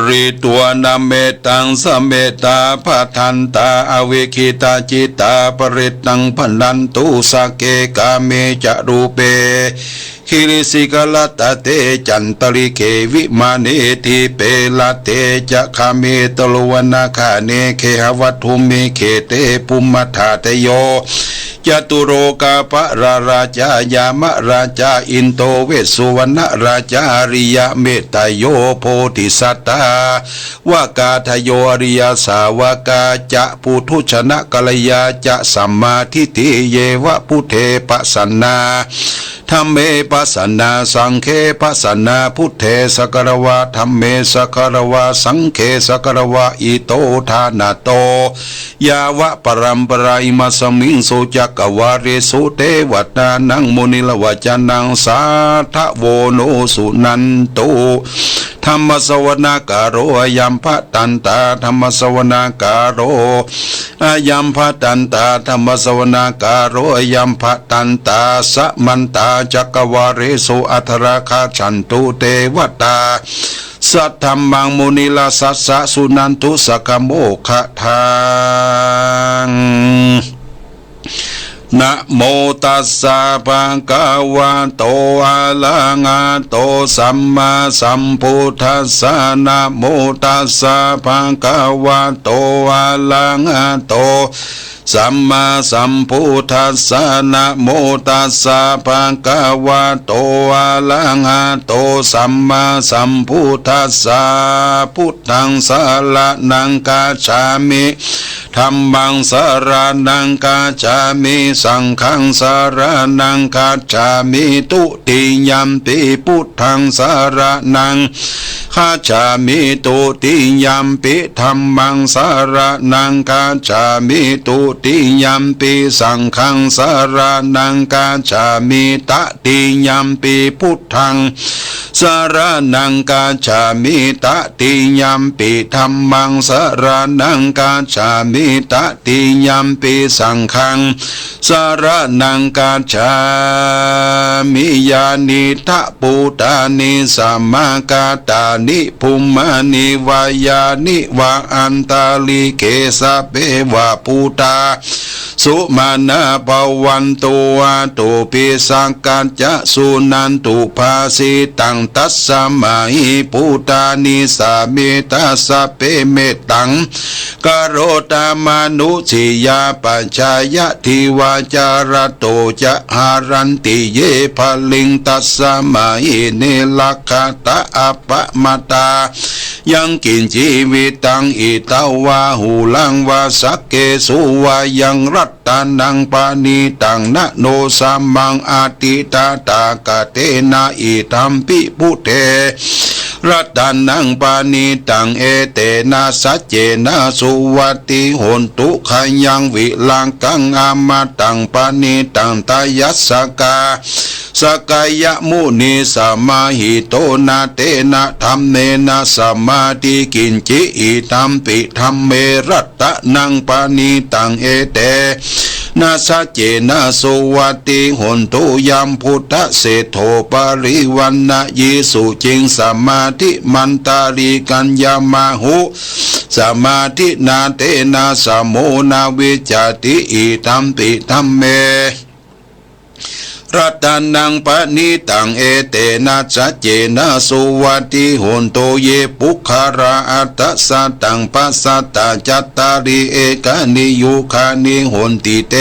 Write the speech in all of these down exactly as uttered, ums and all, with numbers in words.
ริตวานะเมตัง สะเมตตา ภะทันตา อวิกขิตาจิตตา ปะริตตัง ภะนันตุ สักเข กาเม จะรูเป กิริสิขะรัตตะเต จันตะริกเข วิมาเน ดีเป รัตเต จะ กาเม ตะโรวะนะคาเน เกหะวัตถุมิกขเต ภุมมะธาตะโย จตุโลกะปะละราชา ยามะราชา อินโด เวสสุวรรณะราชา อริยะเมตตะโย โพธิสัตตา วะกาทะโย อริยสาวกา จะ ปุถุชนะกัลยา จะ สัมมาทิฏฐิ เย วะ บุตเท ปะสันนา ธัมเม ปะสันนา สังเฆ ปะสันนา บุตเท สะกะระวา ธัมเม สะกะระวา สังเฆ สะกะระวา อิโต ทานะโต ยาวะปะรัมปะรา อิมัสมิงสุ จักกะวาเลสุ เตวะตานัง มุนิรวะจะนัง สาธะโว โน สุนันตุ ธัมมะสะวะนะกาโล อะยัมภะทันตา ธัมมะสะวะนะกาโล อะยัมภะทันตา ธัมมะสะวะนะกาโล อะยัมภะทันตา สะมันตา จักกะวาเลสุ อัทธะระกัจฉันตุ เตวะตา สัทธัมมัง มุนิราชสัสสะ สุนันตุ สักขะโมกขะทาง นะโมตัสสะ ภะคะวะโต อะระหะโต สัมมาสัมพุทธัสสะ นะโมตัสสะ ภะคะวะโต อะระหะโต สัมมาสัมพุทธัสสะ นะโมตัสสะ ภะคะวะโต อะระหะโต สัมมาสัมพุทธัสสะ พุทธังสะระณังคัจฉามิ ธัมมังสะระณังคัจฉามิ สังฆังสะระณังคัจฉามิ ตุติยัมปิ พุทธังสะระณัง คัจฉามิ ตุติยัมปิ ธัมมังสะระณังคัจฉามิ ตุติยัมปิ สังฆังสะระณังคัจฉามิ ตติยัมปิ พุทธังสะระณังคัจฉามิ ตติยัมปิ ธัมมังสะระณังคัจฉามิ ตติยัมปิ สังฆัง สะระณังคัจฉามิ ยานิทัง บฮูตานิ สะมะกะตานิ ภูมานิ วะยานิ วะ อันตะริกเข สะพเพ วะ บฮูตา สุมาณา ภะวันตุ อะตุ ปิ สักกัจจะ สุนันตุ ภาสิตัง ตัสสะมะหิ บฮูตานิ สะเมตตา สะพเพ เมตตัง กะโรตะ มะนุสสียา ปะจายัตถิ วาจาระโต จะ หะรันติ เย บะลิง ตัสสะมะหิ เน รักขะตะ อัปปะมาตา ยัง กิญจีวิตัง อิทัง วา หุรัง วา สักเข สุ วา ยัง รัตตะนัง ปะณีตัง นะ โน สะมัง อะติ ตะถาคะเตนะ อิทัมปิ บฮูตเต รัตตะนัง ปะณีตัง เอเตนะ สัจเจนะ สุวัตถิ โหนตุ ขะยัง วิรากัง อะมะตัง ปะณีตัง ทะยัสสะกา สะกะยะมุนี สะมาหิโต นะ เตนะ ธัมเมนะ สะมาทิ กิญจิ อิทัมปิ ธัมเม รัตตะนัง ปะณีตัง เอเตนะ สัจเจนะ สุวัตถิ โหนตุ ยัง บฮูตตะเศโธ ปะริวัณณะยี สุจิง สะมาทิ มันตะริกัญญะมะหุ สะมาทินะ เตนะ สะโม นะ วิจจติ อิทัมปิ ธัมเม รัตตะนัง ปะณีตัง เอเตนะ สัจเจนะ สุวัตถิ โหนตุ เย ปุคคะลา อัฏฐะสะตัง ปัสสัตตะ จัตตาริ เอกานิ ยุคคานิ โหนติ เต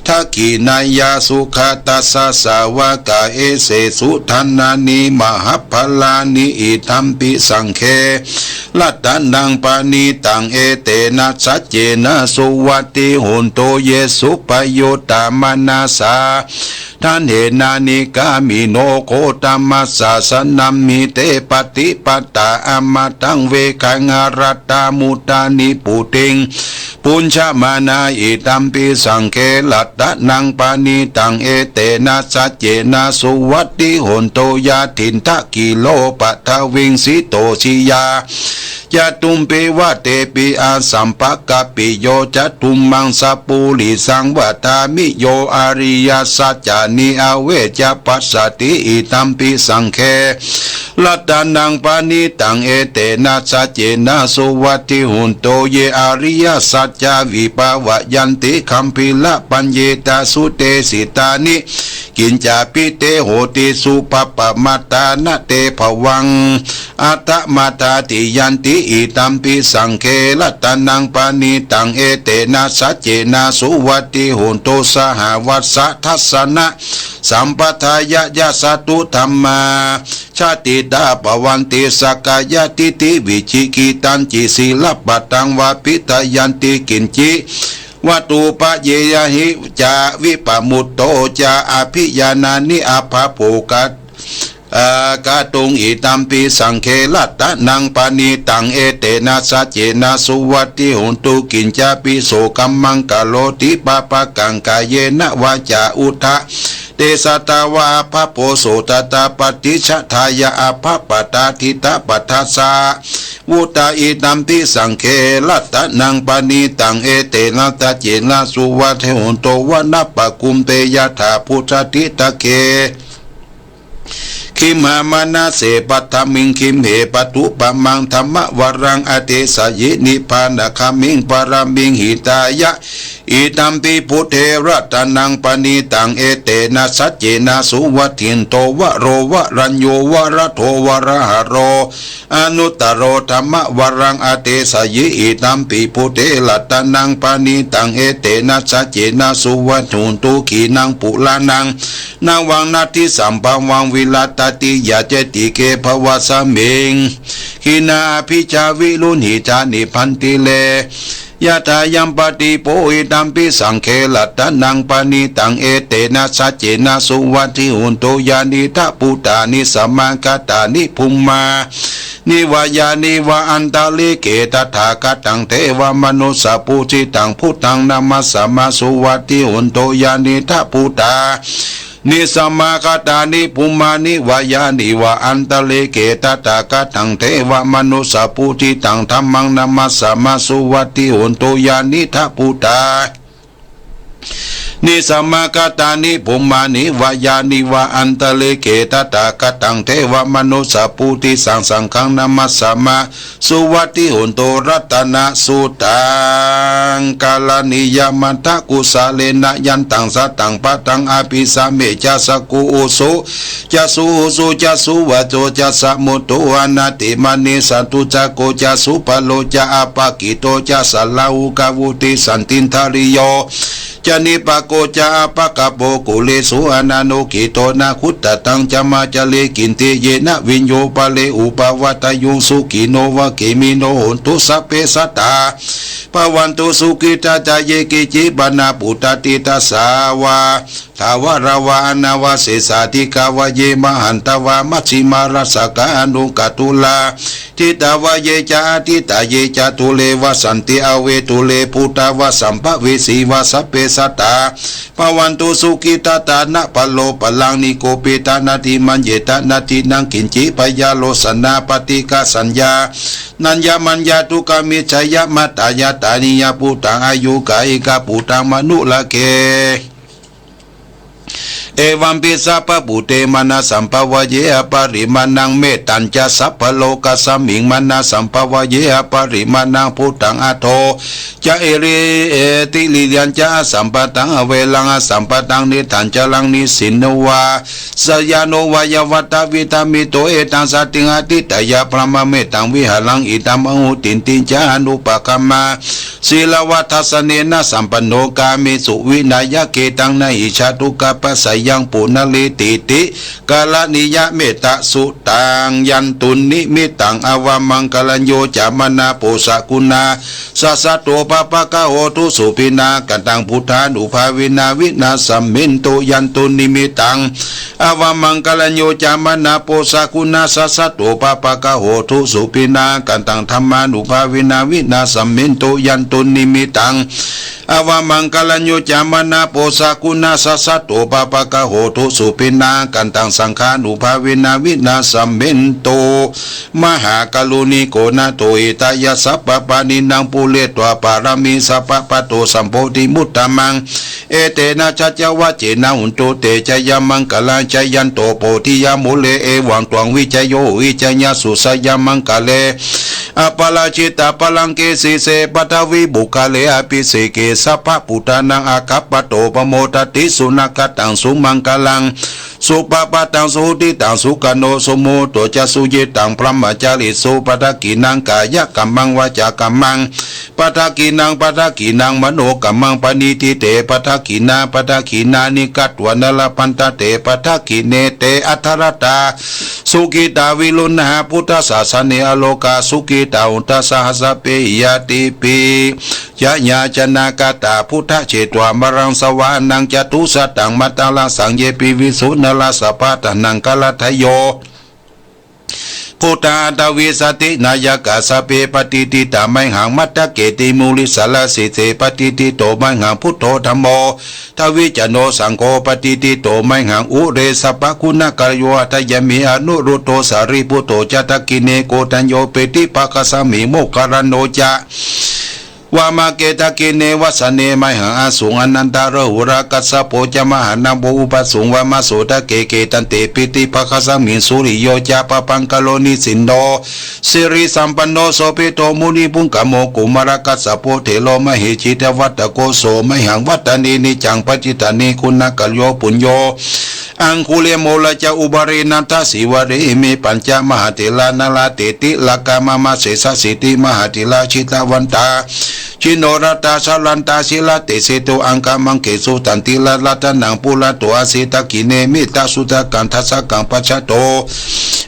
ทักขิณายา สุขะตัสสะ สาวะกะ เอเสสุ ทัณฑานิ มะหะพะลานิ อิทัมปิ สังฆเข รัตตะนัง ปะณีตัง เอเตนะ สัจเจนะ สุวัตถิ โหนตุ เย สุปะโยตตะมะนะสา ทัณเฮนะ นิกามิโน โคตมัสสะ สะนัมหิ เต ปะติปะตา อะมะตัง เวคา หะรัตตา มุตตา นิพพุติง ภุญชะมานา อิทัมปิ สังฆเข รัตตะนัง ปะณีตัง เอเตนะ สัจเจนะ สุวัตถิ โหนตุ ญาทินทะ กิโล ปะทะวิง สิโต สิยา จตุมปีวะ เตปี อาสัมภะกะปิโย จตุมมัง สะปูริสัง วัตถามิ โย อริยสัจจานิ อเวจจะปัสสะติ อิทัมปิ สังฆะ รัตนัง ปะณิตัง เอเตนะ สัจเจนะ สุวัตถิ หุนโต เย อริยสัจจา วิภาวัยยันติ คัมภีระ ปัญญิตา สุเตสิตานิ กิญจาปิ เต โหติ สุภัพพะมาตา นะ เต ภวัง อัตถะมาตา ติยันติ อิทัมปิ สังฆะ รัตนัง ปะณิตัง เอเตนะ สัจเจนะ สุวัตถิ หุนโต สหวัสสะ ทัสสนะ สัมปทายะ ยัสสะ ตุ ธัมมา ชาติตา ภะวันติ สักกายะ ทิฏฐิ วิจิกิจฉันติ สีลัพพะตัง วา ปิฏฐะยันติ กิญจิ วัตถุปะเยยะหิ จะ วิปะมุตโต จะ อะภิญาณานิ อะภะโภคะ เอ่อ กะตุง อิทัมปิ สังฆะ รัตนัง ปะณิตัง เอเตนะ สัจเจนะ สุวัตถิ หุนโต กิญจาปิ โสกัมมัง กะโรติ ปะปะกัง กาเยนะ วาจา อุทธะ เตสะ ทะวา อะภะโภโส ทะทะ ปะติชฌายะ อะภะปะทา ทิตะปะทาสะ วุตตา อิทัมปิ สังฆะ รัตนัง ปะณิตัง เอเตนะ สัจเจนะ สุวัตถิ หุนโต วะนะปะกุมเป ยะถา พุทธะ ทิตะเข คิมหา มะนะเส ปัทมิง คิมเห ปะทุปะมัง ธัมมะวะรัง อะเทสะยิ นิพพานะคามิง ปะรมิง หิตายะ อิทัมปิ พุทเท รัตนัง ปะณิตัง เอเตนะ สัจเจนะ สุวัตถิ หุนโต วะโร วะรัญโญ วะระโท วะระหะโร อนุตตะโร ธัมมะวะรัง อะเทสะยิ อิทัมปิ พุทเท รัตนัง ปะณิตัง เอเตนะ สัจเจนะ สุวัตถิ หุนโต ขีณัง ปุราณัง นะวัง นัตถิสัมภะวัง วิรัตติยา เจติเก ภะวะสมิง ขีณา อะภิจฉา วิรุหหิจฉา นิบบันติ เร ยะถา ยัมปะตีโป อิทัมปิ สังฆะ รัตนัง ปะณิตัง เอเตนะ สัจเจนะ สุวัตถิ หุนโต ญานิทัพพุตตานิ สมาคตานิ ภุมมานิ วายานิวา อันตะลิเก ตถาคตัง เทวะมนุสสะปูจิตัง พุทธัง นะมัสสะมา สุวัตถิ หุนโต ญานิทัพพุตตา นิ สมาคตานิ ภุมมานิ วายานิวา อันตะลิเก ตถาคตัง เทวะมนุสสะปูจิตัง ธัมมัง นะมัสสะมา สุวัตถิ หุนโต ญานิทัพพุตตานิ สมาคตานิ ภุมมานิ วายานิวา อันตะลิเก ตถาคตัง เทวะมนุสสะปูจิตัง สังฆัง นะมัสสะมา สุวัตถิ หุนโต รัตนะสุตตัง กะระณียะ มัทธะกุสะเลนะ ยันตัง สะตัง ปะทัง อะภิสะเมจะ สะกุ อุสุ จะ สุหุสุ จะ สุวัจโจ จะ สะมุตโต อะนะติมานี สะทุสสะโก จะ สุภะโล จะ อะปะกิตโต จะ สะลาหุกะวุติสันตินทะริโย จะ นิปปะโก จะ อะปะกะโป กุเลสุ อะนานุกิตโต นะคุตตะตัง จะ มาจาเร กินทิ เยนะ วิญโญ ปะเร อุปะวัตตะยุง สุขิโน วะเขมิโน โหนตุ สัพเพ สัตตา ภะวันตุ สุขิตา จะ เย เกจิ ปะ นะ ปุตตะ ติตะสา วา ถาวะระวา อะนะวะเสสา ดิกขะวะ เย มะหันตะวา มัชฌิมา รัสสะกา อะนุกะตุลา ทิตะวะ เย จะ อะทิตะ เย จะ ดูเร วะสันติ อะเว ดูเร ภูตะวะ สัมภะเวสีวะ สัพเพ สัตตา ภะวันตุ สุขิตา ตา นะ ปะโล ปะลัง นิกุปปิตะ นะ ติมัญเญตะ นะ ตินัง กิญจิ พยาโลสนา ปะติกะสัญญา นัญญะมัญญะ ทุกขะ มิจฉะยะ มะตะยะ ตานิยะ ภูตัง อายุกะ เอกะ ภูตัง มะนุ รักเข เอวัมปิ สัพพะภูเต มานะ สัมภะวะเย อะปะริมาณัง เมตตัญจะ สัพพะโลกัสสะมิง มานะ สัมภะวะเย อะปะริมาณัง ภูตัง อะโท จะ อิริ เอติริยังจะ อะสัมปะตัง อะเวรัง อะสัมปะตัง นิฏฐัญจะรัง นิสสินโน วาสะยานุ วายะวัฏฏะ วิธะมิโต เอตัง สัตถิง อะทิฏฐะยะ บรหมะเมตัง วิหารัง อิทัง อาหุตินทิง จะ อะนุปะกัมมะ สีลาวะ ทัสสะเนนะ สัมปันโน กาเมสุ วินะยะ เขตัง นะหิ จะ ทุกขะ ปัสสะยัง ปุนะเรติติ กะระณียะ เมตตะสุตัง ยันตุนนิมิตตัง อะวะมังคะลัญโญ จะ มะนะโพสะกุณา สะสะโต ปะปะกะโหตุ สุขินา กันตัง พุทธานุภาเวนะ วินาสสะมินตุ ยันตุนนิมิตตัง อะวะมังคะลัญโญ จะ มะนะโพสะกุณา สะสะโต ปะปะกะโหตุ สุขินา กันตัง ธัมมานุภาเวนะ วินาสสะมินตุ ยันตุ dunnimittaṃ avamaṅgalaññuccamanāpo sakuṇassa saddo pāpaggaho dussupinaṃ akantaṃ saṅghānubhāvena vināsamentu. Mahākāruṇiko nātho hitāya sabbapāṇinaṃ pūretvā pāramī sabbā patto sambodhimuttamaṃ. Etena saccavajjena hotu te jayamaṅgalaṃ. Jayanto bodhiyā mūle evaṃ tvaṃ vijayo hohi jayassu jayamaṅgale. Aparājitapallaṅke sīse paṭhavipokkhare abhiseke sabbabuddhānaṃ aggappatto pamodati. Sunakkhattaṃ sumaṅgalaṃ supabhātaṃ suhuṭṭhitaṃ sukhaṇo sumuhutto ca suyiṭṭhaṃ brahmacārisu. Padakkhiṇaṃ kāyakammaṃ vācākammaṃ padakkhiṇaṃ padakkhiṇaṃ manokammaṃ paṇidhī te padakkhiṇā. Padakkhiṇāni katvāna labhantatthe padakkhiṇe. Te atthaladdhā sukhitā viruḷhā buddhasāsane arogā sukhitā hotha saha sabbehi ñātibhi. Yaṃ yācanakārā buddhaseṭṭho maraṇaṃ samāpannā catusattaṃ mātarasaṃ ye piviṃsu narāsabhā taṇhaṅkarādayo buddhā aṭṭhavīsati nāyakā sabbe patiṭṭhitā mayhaṃ matthake te mūle sarasīse patiṭṭhito mayhaṃ buddho dhammo dviccanno saṅgho patiṭṭhito mayhaṃ ure sabbaguṇākaro. Hadaye me anuruddho sārīputto ca dakkhiṇe koṇḍañño piṭṭhibhāgasmiṃ moggallāno ca vāmake. Dakkhiṇe vassane mayhaṃ āsuṃ ānandarāhulā kassapo ca mahānāmo ubhāsuṃ vāmasotake. Kittante piṭṭhibhāgasmiṃ suriyo ca pabhaṅkaro nisinno sirisampanno sobhito munipuṅgavo. Kumārakassapo thero mahesī cittavādako so mayhaṃ vadane niccaṃ patiṭṭhāne guṇākaro. Puṇṇo aṅgulimālo ca upālī nandasīvalī ime pañca mahātherā nalāṭe tilakā mama. Sesāsīti mahātherā jitavantā jinorasā jalantā sīlatejena aṅgamaṅgesu saṇṭhitā. Ratanaṃ purato āsi dakkhiṇe mettasuttakaṃ dhajaggaṃ pacchato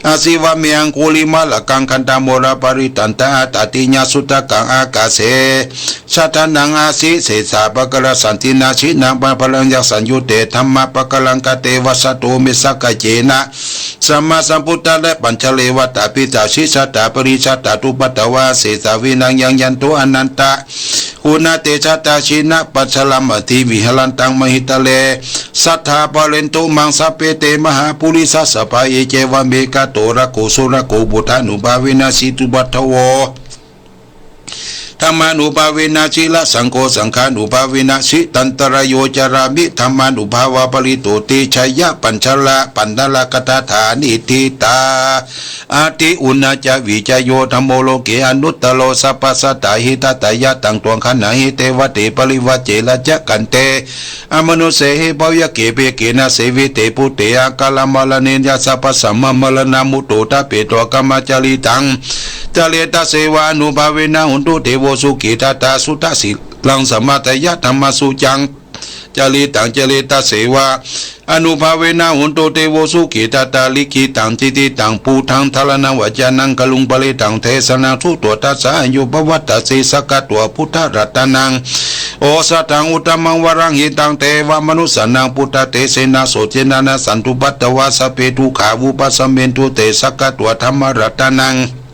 āsi vāme aṅgulimālakaṃ. Khandhamoraparittaṃ āṭāṭiññasuttakaṃ ākāse chadanaṃ āsi sesā pākārasaṇṭhitā. Jinānāmapālaṃ yaṃ saṃyutte dhammapākāraṃ kate vasato me sakkacena sammāsambuddhāre. Pañcale vattabbe ca sissatā parisatā cupaddavā asesā vinayaṃ yantu anantaguṇatejasā. Jinapañjaramativiharantaṃ mahītale sadā pālentu maṃ sabbe te mahāpurisāsabhā. Iccevamakāto rakkhosurako buddhānubhāvena jitupaddavo dhammānubhāvena jirasaṅgho saṅghānubhāvena jitantarāyo carāmi dhammānubhāvapālito. Tejāya pañjarapaṇṇaraṃ katvāna niṭṭhitaṃ ādiguṇaṃ ca vijayo dhammo loke anuttaro sabbasattāhitatthāya. Taṃ tvaṃ gaṇhāhi devate parivajje rājadakkhiṇe amanussehi bhavagge. Piṭakattā sevite buddhe akālamaraṇena sabbasmā maraṇā mutto ṭhapetvā brahmacāritaṃ caritaseva ānubhāvena hotu devo sukhī. Tadā suddhasīlaṃ samādāya dhammasūcakaṃ caritaṃ caritaseva ānubhāvena hotu devo sukhī. Tadā likkhitaṃ cintitaṃ pūretvā dhāraṇaṃ vācanaṃ kāruṃ parittaṃ desanaṃ sutvā tassa āyuṃ pavaḍḍhaseṃ. Sakkatvā buddharatanaṃ osathaṃ uttamaṃ varaṃ hitaṃ devamanussānaṃ buddhatejena sotthinā nassantupaddavā sabbe dukkhā vūpasamentu te. Sakkatvā dhammaratanaṃ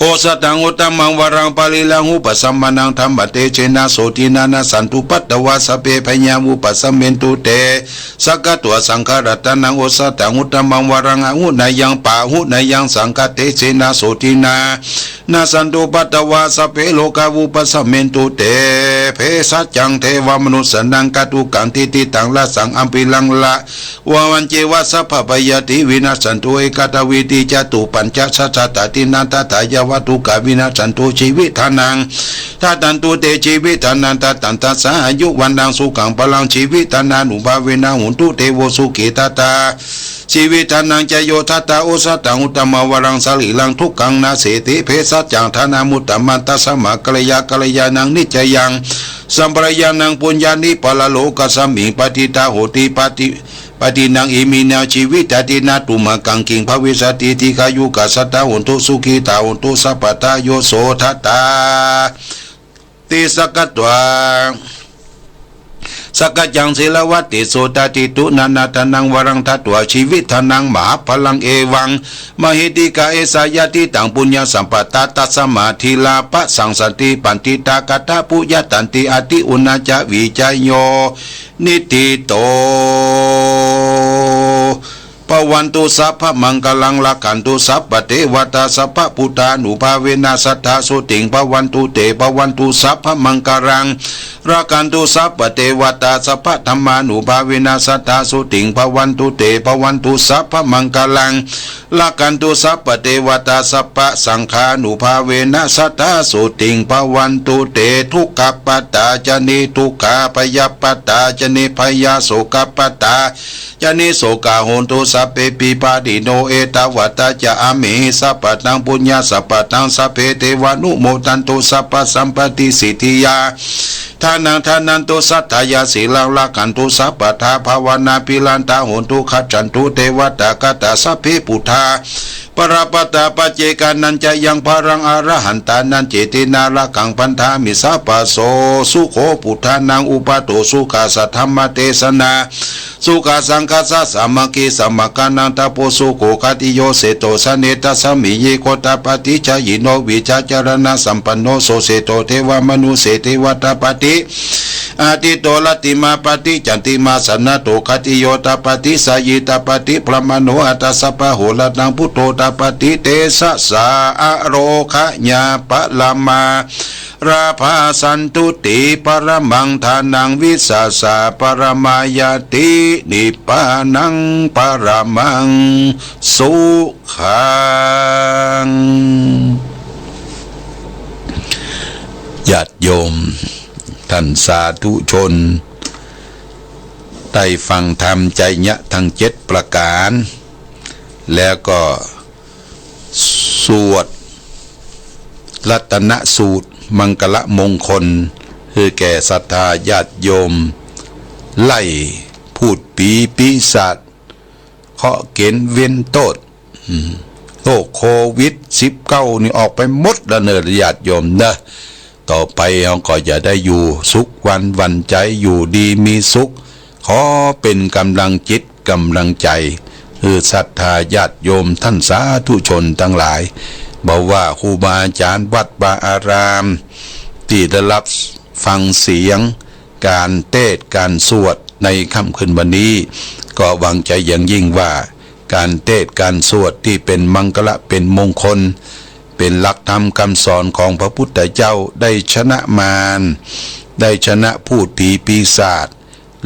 osathaṃ uttamaṃ varaṃ pariḷāhūpasamanaṃ dhammatejena sotthinā nassantupaddavā sabbe bhayā vūpasamentu te. Sakkatvā saṅgharatanaṃ osathaṃ uttamaṃ varaṃ āhuneyyaṃ pāhuneyyaṃ saṅghatejena sotthinā nassantupaddavā sabbe rogā vūpasamentu te. Bhejajjaṃ devamanussānaṃ kātukaṃ cintitaṃ rasaṃ abhiraṃ ravāvanceva sabbabhayāpi vinassantu ekatvīti catuppañcasahassāti na tathāya vā dukkhā vinassantu jīvitthānaṃ dadantu te jīvitthānaṃ dadantassā āyu vaṇṇaṃ sukhaṃ balaṃ. Jīvitthānānubhāvena hotu devo sukhī. Tadā jīvitthānañca yo dattā osathaṃ uttamaṃ varaṃ sarīraṃ dukkhaṃ nassantīti bhejajjaṃ dānamuttamaṃ. Tasmā kalyāṇakalyāṇaṃ niccayaṃ sampadaṃ puññāni paralokasmiṃ patiṭṭhā honti pati padaṃ iminā jīvitā. Tena tumhākaṃ kiṃ bhavissati dīghāyukā sadā hontu sukhitā hontu sabbadā. Yo so daddāti sakkatvā สักกัจจัง ศีลวัตติสุ ตาติตุ นานาทานัง วรัง ทัตวา ชีวิตานัง มหาพลัง เอวัง มหิทธิกา เอสา ยะถิตัง ปุญญาสัมปะตา ตัสมา ทีลา ปะสัง สันติ ปัณฑิตา กัตถะปุญญะ ตันติ อติ อุณา จะ วิจโย นิทธิโต ภะวันตุ สัพพะมังคะลัง รักขันตุ สัพพะเตวะตา สัพพะพุทธานุภาเวนะ สัตถาโสติง ภะวันตุ เต ภะวันตุ สัพพะมังคะลัง รักขันตุ สัพพะเตวะตา สัพพะธัมมานุภาเวนะ สัตถาโสติง ภะวันตุ เต ภะวันตุ สัพพะมังคะลัง รักขันตุ สัพพะเตวะตา สัพพะสังฆานุภาเวนะ สัตถาโสติง ภะวันตุ เต ทุกขะปะตา จะ นิทุกขา ภยะปะตา จะ นิภยา โสกะปะตา จะ นิโสกา โหนตุ สัพเพปิ ปานิโน เอตาวะตา จะ อะเมหิ สัพพะตัง ปุญญาสัมปะตัง สัพเพ เตวานุโมทันตุ สัพพะสัมปะติสิทธิยา ทานัง ทานันตุ สัตถายา สีลัง รักขันตุ สัพพะทา ภาวะนาภิรันทา โหนตุ คัจฉันตุ เตวะตา คาถา สัพเพ ปุทธา ปะระปะตา ปัจเจกานัญจะยัง พะลัง อะระหันตานัญ เจตินา รักขัง พันธามิ สัพพะโส สุโข ปุทธานัง อุปาโท สุขะ สัทธัมมะเตสนา สุขะ สังฆัสสะ สามัคคี สมัคคานัง ตะโพ สุโข ขัตติโย เศรษฐโส เนตัสสะ มิยโก ตะปะติ ชายิโน วิชาจะรณะสัมปันโน โส เศรษฐโส เทวะมนุสเส เทวะ ตะปะติ อาทิตโต รัตติมา ปะติ จันติมา สะนะโต ขัตติโย ตะปะติ สายี ตะปะติ พระมโน อัตตะสะพะโห ระตัง พุทโธ ตะปะติ เตสะสา อะโรคะญา ปะละมา ราภา สันตุติ ปะระมัง ทานัง วิสสา ปะระมา ญาติ นิพพานัง ปะระมัง สุขัง ญาติโยม ท่านสาธุชน ได้ฟังธรรมไชยะทั้งเจ็ดประก๋าน แล้วก็สวดรัตนสูตร มังคละมงคล หื้อแก่ศรัทธาญาติโยม ไล่พูดผีปีศาจ เคราะห์เข็ญเวรโต้ษ อืม โรคโควิดสิบเก้านี่ออกไปหมดแล้วเน่อญาติโยมเน่อ ต่อไปเฮาก็จะได้อยู่สุขวันหวั่นใจ๋ อยู่ดีมีสุข ขอเป๋นก๋ำลังจิตก๋ำลังใจ๋ หื้อศรัทธาญาติโยมท่านสาธุชนตังหลาย บ่ว่าครูบาอาจ๋ารย์วัดวาอาราม ตี้ได้ฮับฟังเสียงก๋านเตสน์ก๋านสวดในค่ำคืนวันนี้ ก็หวังใจ๋อย่างยิ่งว่า ก๋านเตสน์ก๋านสวดตี้เป๋นมังคละเป๋นมงคล เป๋นหลักธรรมกำสอนของพระพุทธเจ้า ได้ชนะมาร ได้ชนะพูดผีปีศาจ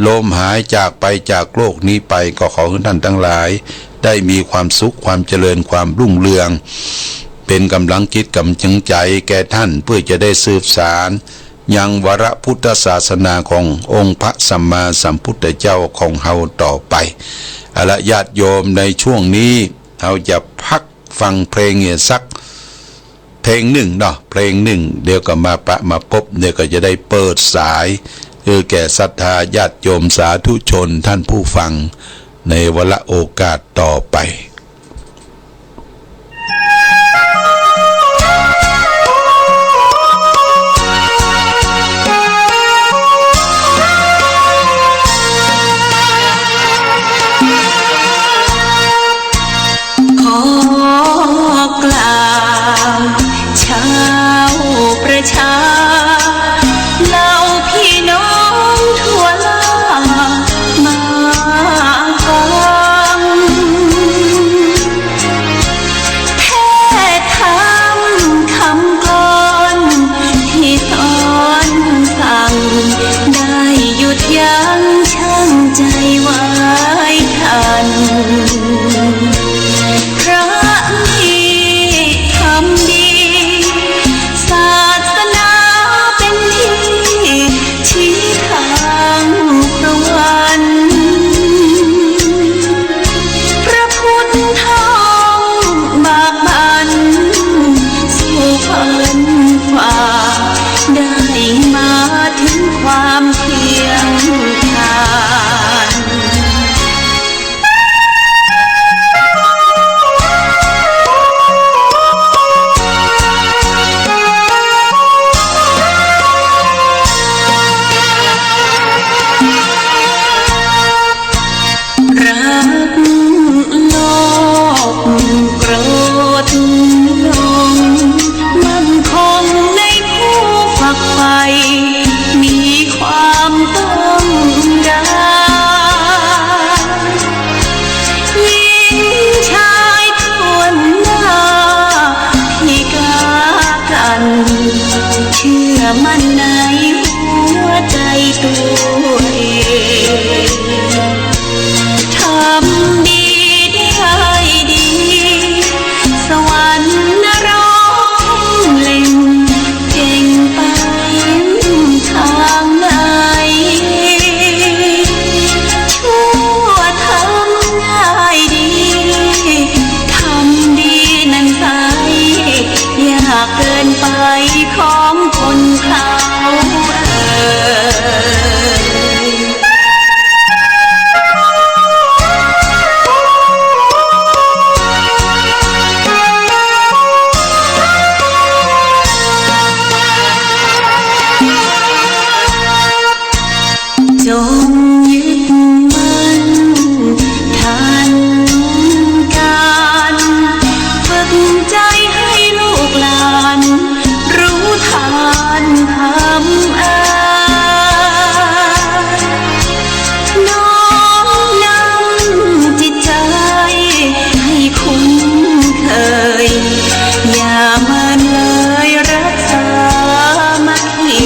ล้มหายจากไปจากโลกนี้ไป ก็ขอหื้อท่านตังหลาย ได้มีความสุข ความเจริญ ความรุ่งเรือง เป๋นก๋ำลังจิตก๋ำลังใจ๋แก่ท่าน เปื้อจะได้สืบสาน ยังวรพุทธศาสนาขององค์พระสัมมาสัมพุทธเจ้าของเฮาต่อไป เอาละญาติโยม ในช่วงนี้เฮาจะพักฟังเพลงเนี่ยสักเพลงนึ่งเนาะ เพลงนึ่ง เดี๋ยวก็มาปะมาปบ เดี๋ยวก็จะได้เปิดสาย เออ แก่ศรัทธาญาติโยมสาธุชนท่านผู้ฟัง ในวาระโอกาสต่อไป ขอกราบชาวประชา เหล่าพี่น้องทั่วล่ามาฟัง ตัวเอง ทำดีได้ดี สวรรค์นรกเล็ง เก่งไปทางไหน ชั่วทำได้ดี ทำดีนั้นไป ยากเกินไปของคนเขาเอ่ย จงยึดมั่นทันการ ฝึกใจให้ลูกหลาน รู้ทันธรรมะ น้อมนำจิตใจให้คุ้นเคย อย่าเมินเลยรักสามัคคี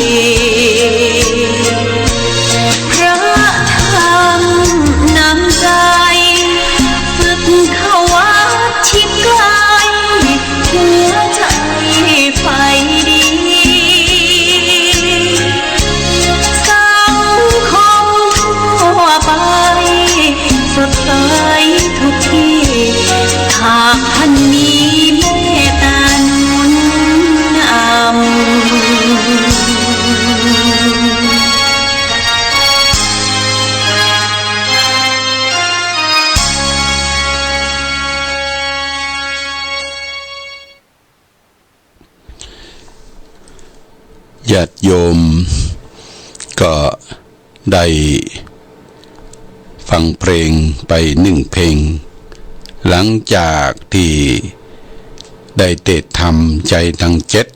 พระธรรมนำใจ ฝึกเข้าวัดชิดใกล้ หัวใจใฝ่ดี สังคมทั่วไป สดใสทุกที่ หากท่านมีเมตตาหนุนนำ ญาติโยมก็ได้ฟังเพลงไปนึ่งเพลง หลังจากตี้ได้เตศน์ธรรมใจ๋ตังเจ็ด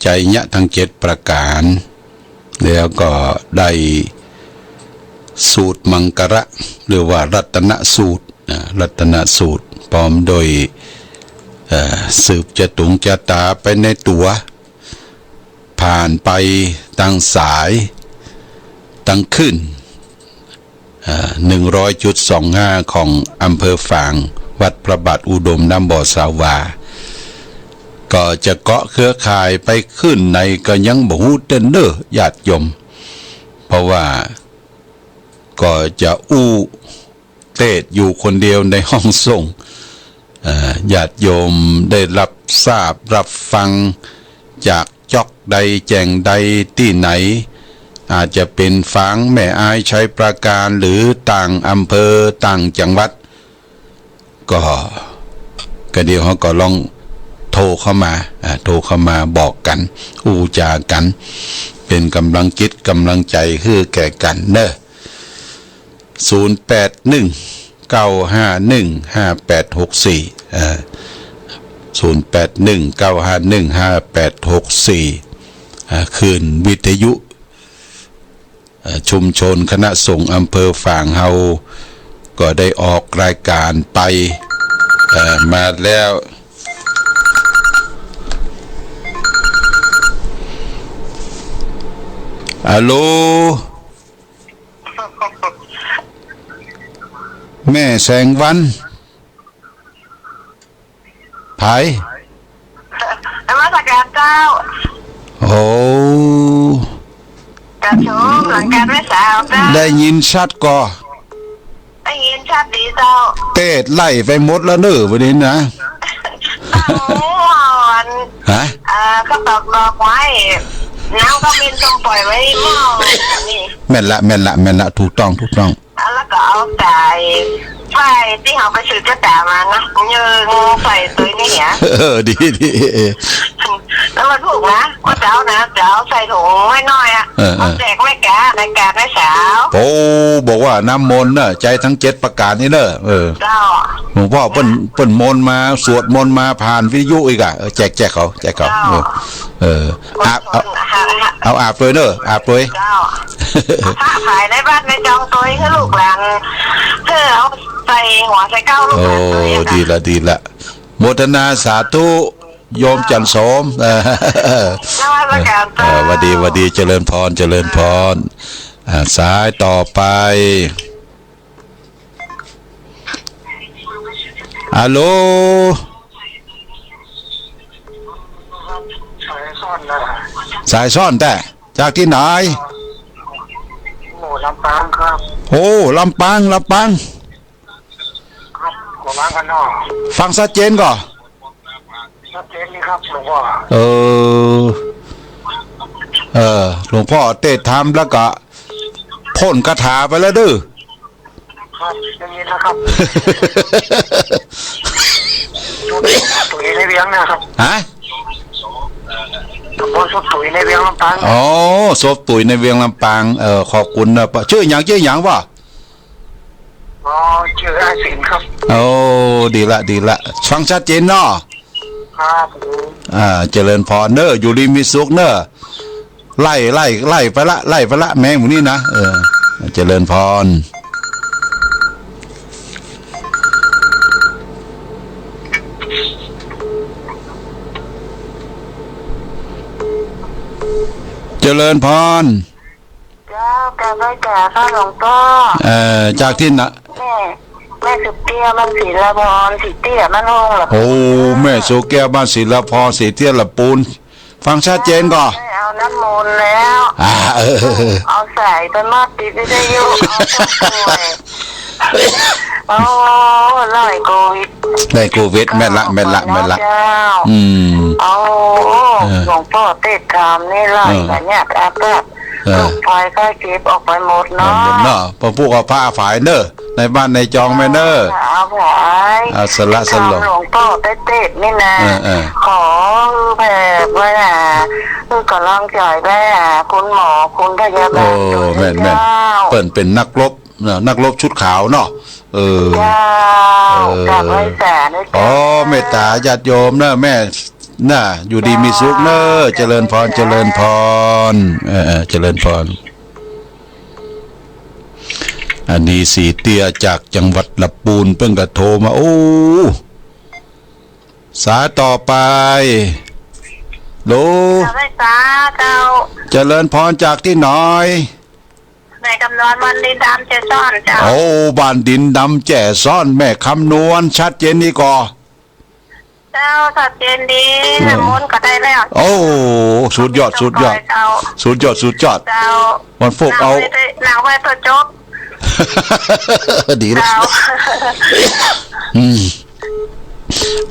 ใจ๋เยียะตังเจ็ดประก๋าน แล้วก็ได้สูตรมังคละ หรือว่ารัตนสูตร นะ รัตนสูตร พร้อมโดย เอ่อ สืบจะตุงจะต๋าไปในตั๋ว ผ่านไปตังสาย ตังคลื่น เอ่อ หนึ่งร้อยจุดสองห้า ของอำเภอฝาง วัดพระบาทอุดม น้ำบ่อสาวา ก็จะเกาะเครือข่ายไปคลื่นไหนก็ยังบ่ฮู้เตื้อเน่อ ญาติโยม เพราะว่าก็จะอู้เตศน์อยู่คนเดียวในห้องส่ง เอ่อ ญาติโยมได้รับทราบรับฟังจากจ๊อกใดแจ่งใดตี้ไหน อาจจะเป๋นฝางแม่อาย ชัยปราการ หรือต่างอำเภอต่างจังหวัด ก็ ก็เดี๋ยวเฮาก็ลองโทรเข้ามา อ่า โทรเข้ามาบอกกั๋น อู้จ๋ากั๋น เป๋นก๋ำลังจิตก๋ำลังใจ๋หื้อแก่กั๋นเน่อ ศูนย์แปดหนึ่ง เก้าห้าหนึ่ง ห้าแปดหกสี่ อ่า ศูนย์แปดหนึ่ง เก้าห้าหนึ่ง ห้าแปดหกสี่ อ่า คลื่นวิทยุ เอ่อ ชุมชนคณะสงฆ์อำเภอฝางเฮาก็ได้ออกรายการไป เอ่อ มาแล้ว อะโหล แม่แสงวัน ไผ นมัสการเจ้า โอ้ กระชมหลังการไหว้สาวเจ้า ได้ยินชัดก่อ ได้ยินชัดดีเจ้า เตศน์ไล่ไปหมดแล้วเน่อ วันนี้นะ เจ้า ฮะ เอ่อ ก็ตอกดอกไว้ น้ำก็มินต้องปล่อยไว้หม้อนี่ แม่นละ แม่นละ แม่นละ ถูกต้อง ถูกต้อง แล้วก็เอาสายไฟที่เขาไปซื้อเจ้าจ๋ามานะ เยิงใส่ตัวนี้เนี่ย เออ ดี ดี เออ แล้วมันถูกนะ ว่าจะเอานะ จะเอาใส่ถุงน้อยๆ อ่ะ เออ เออ เอาแจกแม่กา แม่กา แม่สาว โอ้ บอกว่าน้ำมนต์น่ะ ใจ๊ตังเจ็ดประก๋านนี่เน่อ เออ เจ้า หลวงพ่อเปิ้น เปิ้นมนต์มา สวดมนต์มาผ่านวิทยุอีกอ่ะ เออ แจก แจกเขา แจกเขา เจ้า เออ เออ อาบ เอา เอาอาบตวยเน่อ อาบตวย เจ้า ผ้าขายในบ้านในจองตวยหื้อลูกหลาน หื้อเอาใส่หัวใส่เก๊าลูกหลานตวย โอ้ ดีละ ดีละ โมทนาสาธุ โยมจันทร์โสม เออ นมัสการ เออ เจ้า หวัดดี หวัดดี เจริญพร เจริญพร อ่า สายต่อไป ฮัลโหล สายซ่อนนะ สายซ่อนแต๊ จากตี้ไหน โอ้ ลำปางครับ โอ้ ลำปาง ลำปาง ครับ หัวล้างกันนอก ฟังชัดเจนก่อ ชัดเจนนี่ครับ หลวงพ่อ เออ เออ หลวงพ่อเตศน์ธรรมแล้วก็พ่นคาถาไปแล้วเด้อ ครับ ได้ยินแล้วครับ ศพตุ๊ยในเวียงนะครับ ฮะ หลวงพ่อศพตุ๊ยในเวียงลำปาง อ๋อ ศพตุ๊ยในเวียงลำปาง เออ ขอบคุณนะ ชื่อหยัง ชื่อหยังวะ อ๋อ ชื่ออ้ายสินครับ โอ้ ดีละ ดีละ ฟังชัดเจนเนาะ ครับผม อ่า เจริญพรเน้อ อยู่ดีมีสุขเน้อ ไล่ ไล่ ไล่ไปละ ไล่ไปละ แมงหมู่นี้นะ เออ เจริญพร เจริญพร เจ้า กราบไหว้เจ้าค่ะหลวงพ่อ เอ่อ จากตี้ไหน แม่ แม่สุแก้วบ้านศิลาพร ศรีเตี้ยบ้านโฮงหละ โอ้ แม่สุแก้วบ้านศิลาพร ศรีเตี้ยละปูน ฟังชัดเจนก่อ ได้เอาน้ำมนต์แล้ว อ่า เออ เอาสายไปมอบติดวิทยุ เอาคนป่วย โอ้ ไล่โควิด ไล่โควิด แม่นละ แม่นละ แม่นละ เจ้า อืม โอ้ เออ หลวงพ่อเตศน์ธรรมนี่ไล่ เออ พยาธิอาฆาต เออ โรคภัยไข้เจ็บออกไปหมดเนาะ หมดเนาะ พระผู้เอาผ้าฝายเน้อ ในบ้านในจองแม่เน้อ เอาฝาย เอาสละสลง หลวงพ่อเตศน์นี่นะ เออ เออ ขอแผ่ไปหา คือกำลังใจไปหาคุณหมอคุณพยาบาล โอ้ ด้วย แม่น แม่น เจ้า เปิ้นเป๋นนักรบ นะ นักรบชุดขาวเนาะ เออ เจ้า เออ กราบไหว้สาธุเจ้า อ๋อ เมตตาญาติโยมเน้อแม่ นะ อยู่ดีมีสุขเน้อ เจริญพร เจริญพร เออ เออ เจริญพร อันนี้ศรีเตี้ยจากจังหวัดละปูน เปิ้นก็โทรมา โอ้ สายต่อไป โหล กราบไหว้สาเจ้า เจริญพร จากตี้ไหน แม่คำนวณ บ้านดินดำแจซ้อนเจ้า โอ้ บ้านดินดำแจซ้อน แม่คำนวณ ชัดเจนดีก่อ เจ้า ชัดเจนดี เออ น้ำมนต์ก็ได้แล้ว โอ้ สุดยอด สุดยอด เจ้า สุดยอด สุดยอด เจ้า วันพุธเอา นั่งไว้เต๊อะ นั่งไว้เต๊อะจบ ดีแล้ว เจ้า อืม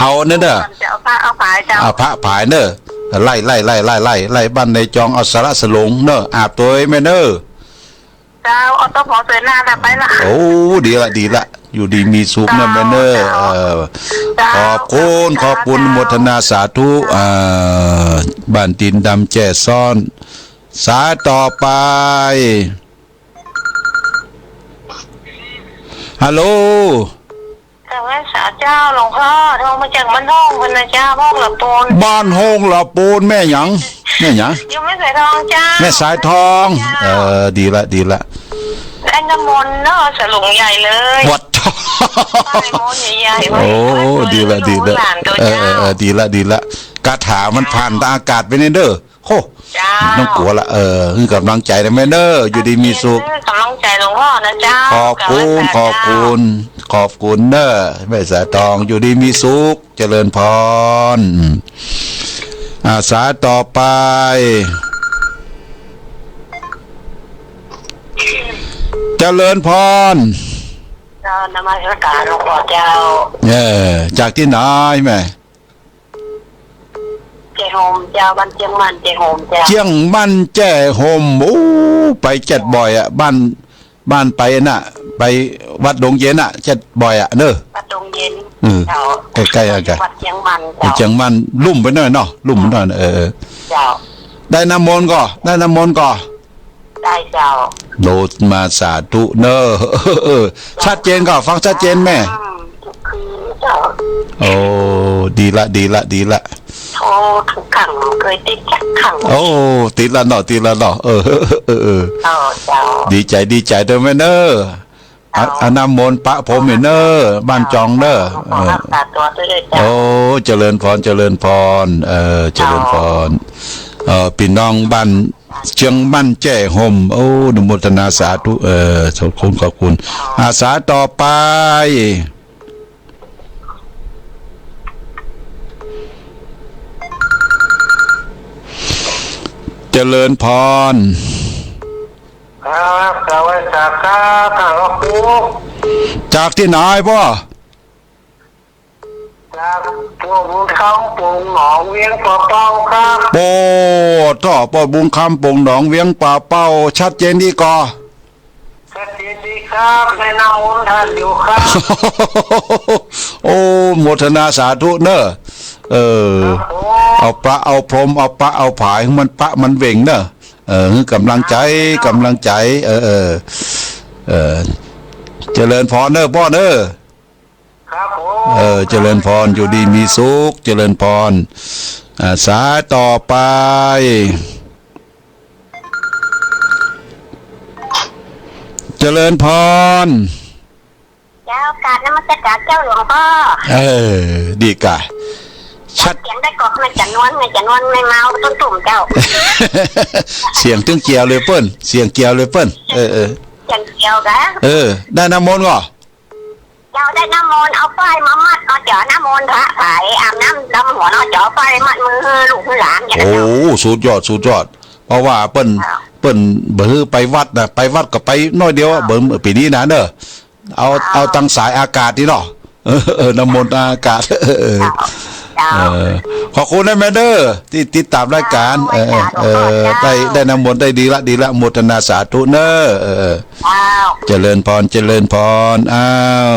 เอานั่นเน้อ จะเอาผ้าเอาฝายเจ้า เอาผ้าฝายเน้อ ไล่ ไล่ บ้านในจอง เอาสละสลงเน้อ อาบตวยแม่เน้อ เจ้า เอาโต๊ะหมอนเสวยหน้าน่ะไปละ โอ้ ดีละ ดีละ อยู่ดีมีสุขเน้อแม่เน้อ เจ้า เออ เจ้า ขอบคุณ ขอบคุณ สาธุ อนุโมทนาสาธุ อ่า บ้านดินดำแจซ้อน สายต่อไป ฮัลโหล กราบไหว้สาเจ้าหลวงพ่อ โทรมาจากบ้านโฮงพุ้นนะเจ้า โฮงละปูน บ้านโฮงละปูน แม่หยัง แม่หยัง อยู่แม่สายทองเจ้า แม่สายทอง เจ้า เออ ดีละ ดีละ ได้น้ำมนต์เนาะ สลุงใหญ่เลย วัด ใต้โมนใหญ่ๆ ไว้ โอ้ ไว้ ดีละ ดีละ หลานตัว เออ เจ้า เออ เออ ดีละ ดีละ คาถามันผ่านทางอากาศไปเนี่ยเด้อ โห เจ้า บ่ต้องกั๋วละ เออ หื้อกำลังใจ๋นะแม่เน้อ อยู่ดีมีสุข หื้อกำลังใจ๋หลวงพ่อนะเจ้า ขอบคุณ ขอบคุณ ขอบคุณเน้อ แม่สายทอง อยู่ดีมีสุข เจริญพร อ่า สายต่อไป เจริญพร เจ้า นมัสการหลวงพ่อเจ้า เออ จากตี้ไหนแม่ แจ้ห่มเจ้า บ้านเจียงมั่นแจ้ห่มเจ้า เจียงมั่นแจ้ห่ม โอ้ ไปแจ๊ดบ่อยอะ บ้าน บ้านไปน่ะ ไปวัดดงเย็นน่ะ แจ๊ดบ่อยอะเน้อ วัดดงเย็น เออ เจ้า ใก้ๆ อะกะ วัดเจียงมั่นเจ้า เจียงมั่น ลุ่มไปหน้อยเนาะ ลุ่มไปหน้อย เออ เจ้า ได้น้ำมนต์ก่อ ได้น้ำมนต์ก่อ ได้เจ้า โลดมาสาธุเน้อ เออ ชัดเจนก่อ ฟังชัดเจนแม่ อืม ทุกคืนเจ้า โอ้ ดีละ ดีละ ดีละ โอ้ ทุกครั้ง เกยติดจักครั้ง โอ้ ติดละเนาะ ติดละเนาะ เออ เออ เออ เจ้า ดีใจ๋ ดีใจ๋เน้อแม่เน้อ อา อาน้ำมนต์ปะผมอีกเน้อ บ้านจองเน้อ เออ รักษาตัวด้วยเจ้า โอ้ เจริญพร เจริญพร เออ เจริญพร เออ ปี้น้องบ้านเชียงมั่นแจ้ห่ม โอ้ อนุโมทนาสาธุ เออ ขอบคุณ ขอบคุณ อา สายต่อไป เจริญพร ครับ สวัสดีครับ ท่านพระครู จากตี้ไหนป้อ จากป้อบุญคำ ปงหนอง เวียงป่าเป้าครับ โอ้ ต้อ ป้อบุญคำ ปงหนอง เวียงป่าเป้า ชัดเจนดีก่อ ชัดเจนดีครับ ได้น้ำมนต์ท่านอยู่ครับ โอ้ โมทนาสาธุเน้อ เออ ครับผม เอาประเอาพรม เอาประเอาผาย หื้อมันปะมันเหว่งเน้อ เออ หื้อกำลังใจ๋ กำลังใจ๋ เออ เออ เออ เจริญพรเน้อป้อเน้อ ครับผม เออ เจริญพร อยู่ดีมีสุข เจริญพร อ่า สายต่อไป เจริญพร เจ้า กราบนมัสการเจ้าหลวงป้อ เออ ดีก่ะ ชัด เสียงได้ก่อ แม่จ๋านวล แม่จ๋านวล แม่เมาต้นตุ่มเจ้า เสียงตึงแจ๋วเลยเปิ้น เสียงแจ๋วเลยเปิ้น เออ เออ เสียงแจ๋วกะ เออ ได้น้ำมนต์ก่อ เจ้า ได้น้ำมนต์ เอาฝ้ายมามัด เอาเจ้า น้ำมนต์พระผาย อาบน้ำดำหัวเนาะเจ้า เอาฝ้ายมัดมือหื้อลูกหื้อหลานเจ้า โอ้ สุดยอด สุดยอด เพราะว่าเปิ้น เจ้า เปิ้นบ่หื้อไปวัดนะ ไปวัดก็ไปน้อยเดียวอะ เจ้า เบิ่งปี๋นี้นะเน้อ เอา เจ้า เอาตางสายอากาศนี่เนาะ เออ เออ น้ำมนต์อากาศ เออ เออ เจ้า เออ ขอบคุณนะแม่เน้อ ตี้ติดตามรายการ เจ้า เออ เออ เจ้า ได้ ได้น้ำมนต์ ได้ดีละ ดีละ โมทนาสาธุเน้อ เออ เจ้า เจริญพร เจริญพร อ้าว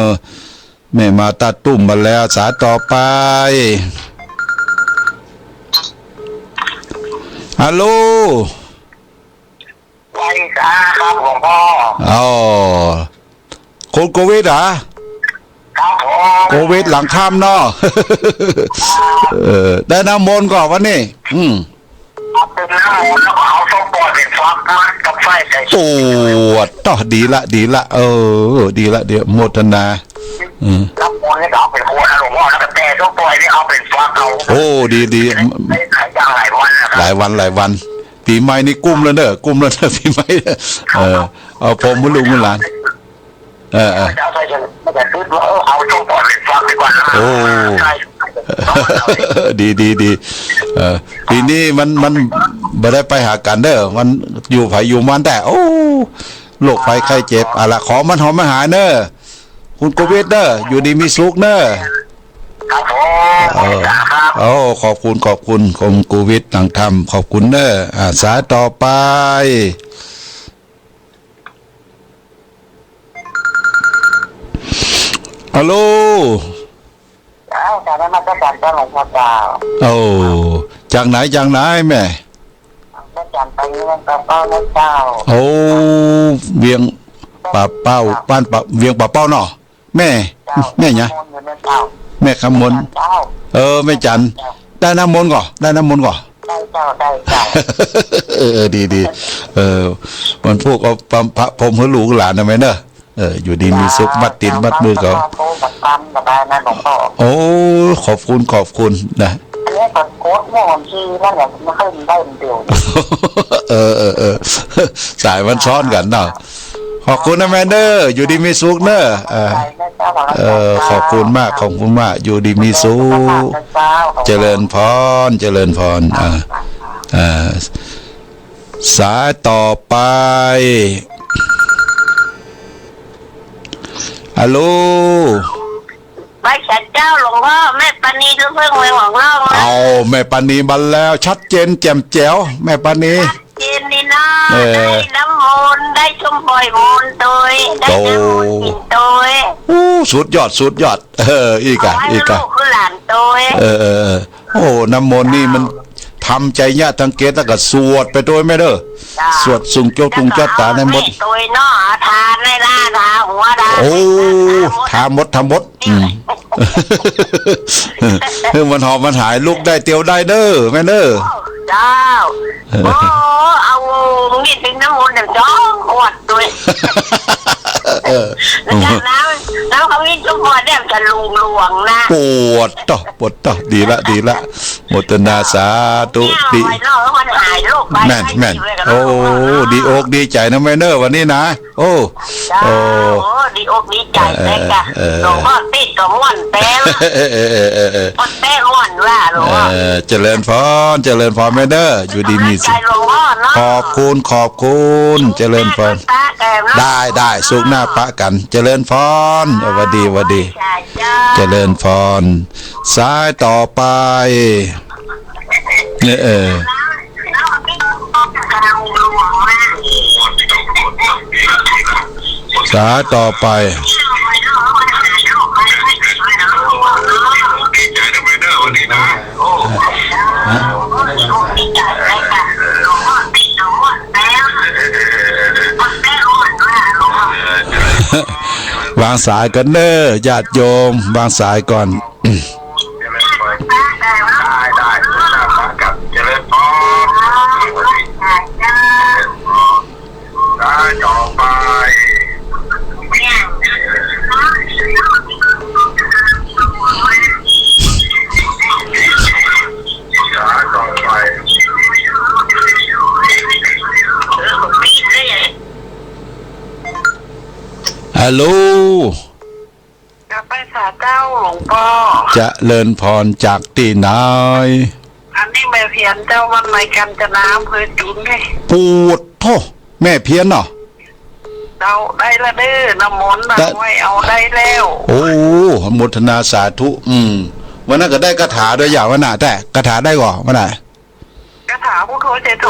แม่มาต้าตุ้มมาแล้ว สายต่อไป ฮัลโหล สวัสดีครับหลวงป้อ อ๋อ คุณโกวิทเหรอ ครับผม โกวิทหลังค่ำเนาะ เออ ได้น้ำมนต์ก่อวันนี้ อืม เอาเป็นน้ำมนต์แล้วก็เอาส้มป่อยเป๋นฟักมัดกับฝ้ายใส่ โอ้ ต้อ ดีละ ดีละ เออ ดีละ ดี โมทนา อืม น้ำมนต์นี่ก็เอาเป๋นขวดนะหลวงป้อ แล้วก็แต่ส้มป่อยนี่เอาเป๋นฟักเอา โอ้ ดี ดี ได้ขายอย่างหลายวันนะครับ หลายวัน หลายวัน ปี๋ใหม่นี่กุ้มแล้วเน้อ กุ้มแล้วเน้อ ปี๋ใหม่ เออ เอาพรมหื้อลูกหื้อหลาน เออ เออ เจ้าใส่จะ มันจะคิดว่า เออ เอาส้มป่อยเป๋นฟักดีกว่านะ โอ้ ใช่ ดี ดี ดี เออ ปี๋นี้มัน มันบ่ได้ไปหากั๋นเน้อ มันอยู่ไผอยู่มันแต๊ โอ้ โรคภัยไข้เจ็บ เอาละ ขอมันหอมมันหายเน้อ คุณโกวิทเน้อ อยู่ดีมีสุขเน้อ ครับผม เออ ครับ โอ้ ขอบคุณ ขอบคุณ คุณโกวิทหลังค่ำ ขอบคุณเน้อ อ่า สายต่อไป ฮัลโหล เจ้า กราบนมัสการเจ้าหลวงพ่อเจ้า โอ้ จากไหน จากไหนแม่ แม่จ๋านไปเวียงป่าเป้านะเจ้า โอ้ เวียงป่าเป้า บ้านป่า เวียงป่าเป้าเนาะ แม่ เจ้า แม่หยัง คำมนต์อยู่นะเจ้า แม่คำมนต์ เจ้า เออ แม่จ๋าน เจ้า ได้น้ำมนต์ก่อ ได้น้ำมนต์ก่อ ได้เจ้า ได้เจ้า เออ เออ ดี ดี เออ มันพวกเอาพระพรมหื้อลูกหลานนะแม่เน้อ เออ อยู่ดีมีสุข มัดตี๋นมัดมือเขา โอ้ ขอบคุณ ขอบคุณนะ อันนี้ก็โกดม่วนที่นั่นแหละ มันขึ้นได้เดียว เออ เออ เออ สายมันซ้อนกั๋นเนาะ ขอบคุณนะแม่เน้อ อยู่ดีมีสุขเน้อ เออ เออ ขอบคุณมาก ขอบคุณมาก อยู่ดีมีสุข เจริญพร เจริญพร อ่า อ่า สายต่อไป ฮัลโหล ไหว้สาเจ้าหลวงพ่อ แม่ปานีเพิ่งเพิ่งไปหวังเล่ามา เอา แม่ปานีมาแล้ว ชัดเจนแจ่มแจ๋ว แม่ปานี ชัดเจนนี่นะ เออ ได้น้ำมนต์ ได้ส้มป่อยมนต์ตวย ได้น้ำมนต์กิ๋นตวย โอ้ สุดยอด สุดยอด เออ อีกอะ เอาไว้ อีกอะ ลูกคือหลานตวย เออ เออ เออ โอ้ น้ำมนต์นี่มันทำใจ๋เยียะตังเกต แล้วก็สวดไปตวยแม่เน้อ เจ้า สวดส่งโจคส่งจั๊ดต๋าในหมด แล้วก็เอาแม่ตวยเนาะ ทาในหน้า ทาหัว ทา โอ้ ทาหมด ทาหมด อืม เออ มันหอมมันหาย ลุกได้เตียวได้เน้อ แม่เน้อ เจ้า เออ โอ้ เอานิดนึงน้ำมนต์เนี่ยจ้องอวดด้วย เออ แล้วจากนั้น แล้วเขาวิ่งจุ่มพอแดงจะลุงหลวงนะ ปวดต่อ ปวดต่อ ดีละ ดีละ โมทนาสาธุ เนี่ย ดี เอาไว้เนาะ มันหายโรคไป แม่น แม่น หายดีเลย โอ้ เนาะ ดีอกดีใจ๋นะแม่เนอะ วันนี้นะ โอ้ เจ้า โอ้ โอ้ ดีอกดีใจ๋ เออ แต๊กะ เออ หลวงพ่อติดก็ม่วนแต๊ เออ เออ เออ เออ ม่วนแต๊ม่วนว่าหลวงพ่อ เออ เจริญพร เจริญพรแม่เนอะ อยู่ดีมีสุข กำลังใจ๋หลวงพ่อเนาะ ขอบคุณ ขอบคุณ เจริญพร สุขหน้าก็ปะกันเนาะ ได้ ได้ สุขหน้าปะกัน เจริญพร เออ หวัดดี หวัดดี เจ้า เจริญพร สายต่อไป เนี่ย เออ สายต่อไป ฮะ วางสายก่อนเน้อ ญาติโยม วางสายก่อน ได้ ได้ สุขหน้าปะกัน เจริญพร สายต่อไป สายต่อไป ฮัลโหล กราบไหว้สาเจ้าหลวงป้อ เจริญพร จากตี้ไหน อันนี้แม่เพียรเจ้า บ้านไม้กาญจนา อำเภอจุนนี่ ปวดโธ่ แม่เพียรเนาะ เจ้า ได้ละเน้อ น้ำมนต์นะ แต่ ไว้เอาได้แล้ว โอ้ โมทนาสาธุ อืม วันนั้นก็ได้คาถาด้วยอย่างวันน่ะ แต่คาถาได้ก่อวันน่ะ คาถาพุทโธเจโธ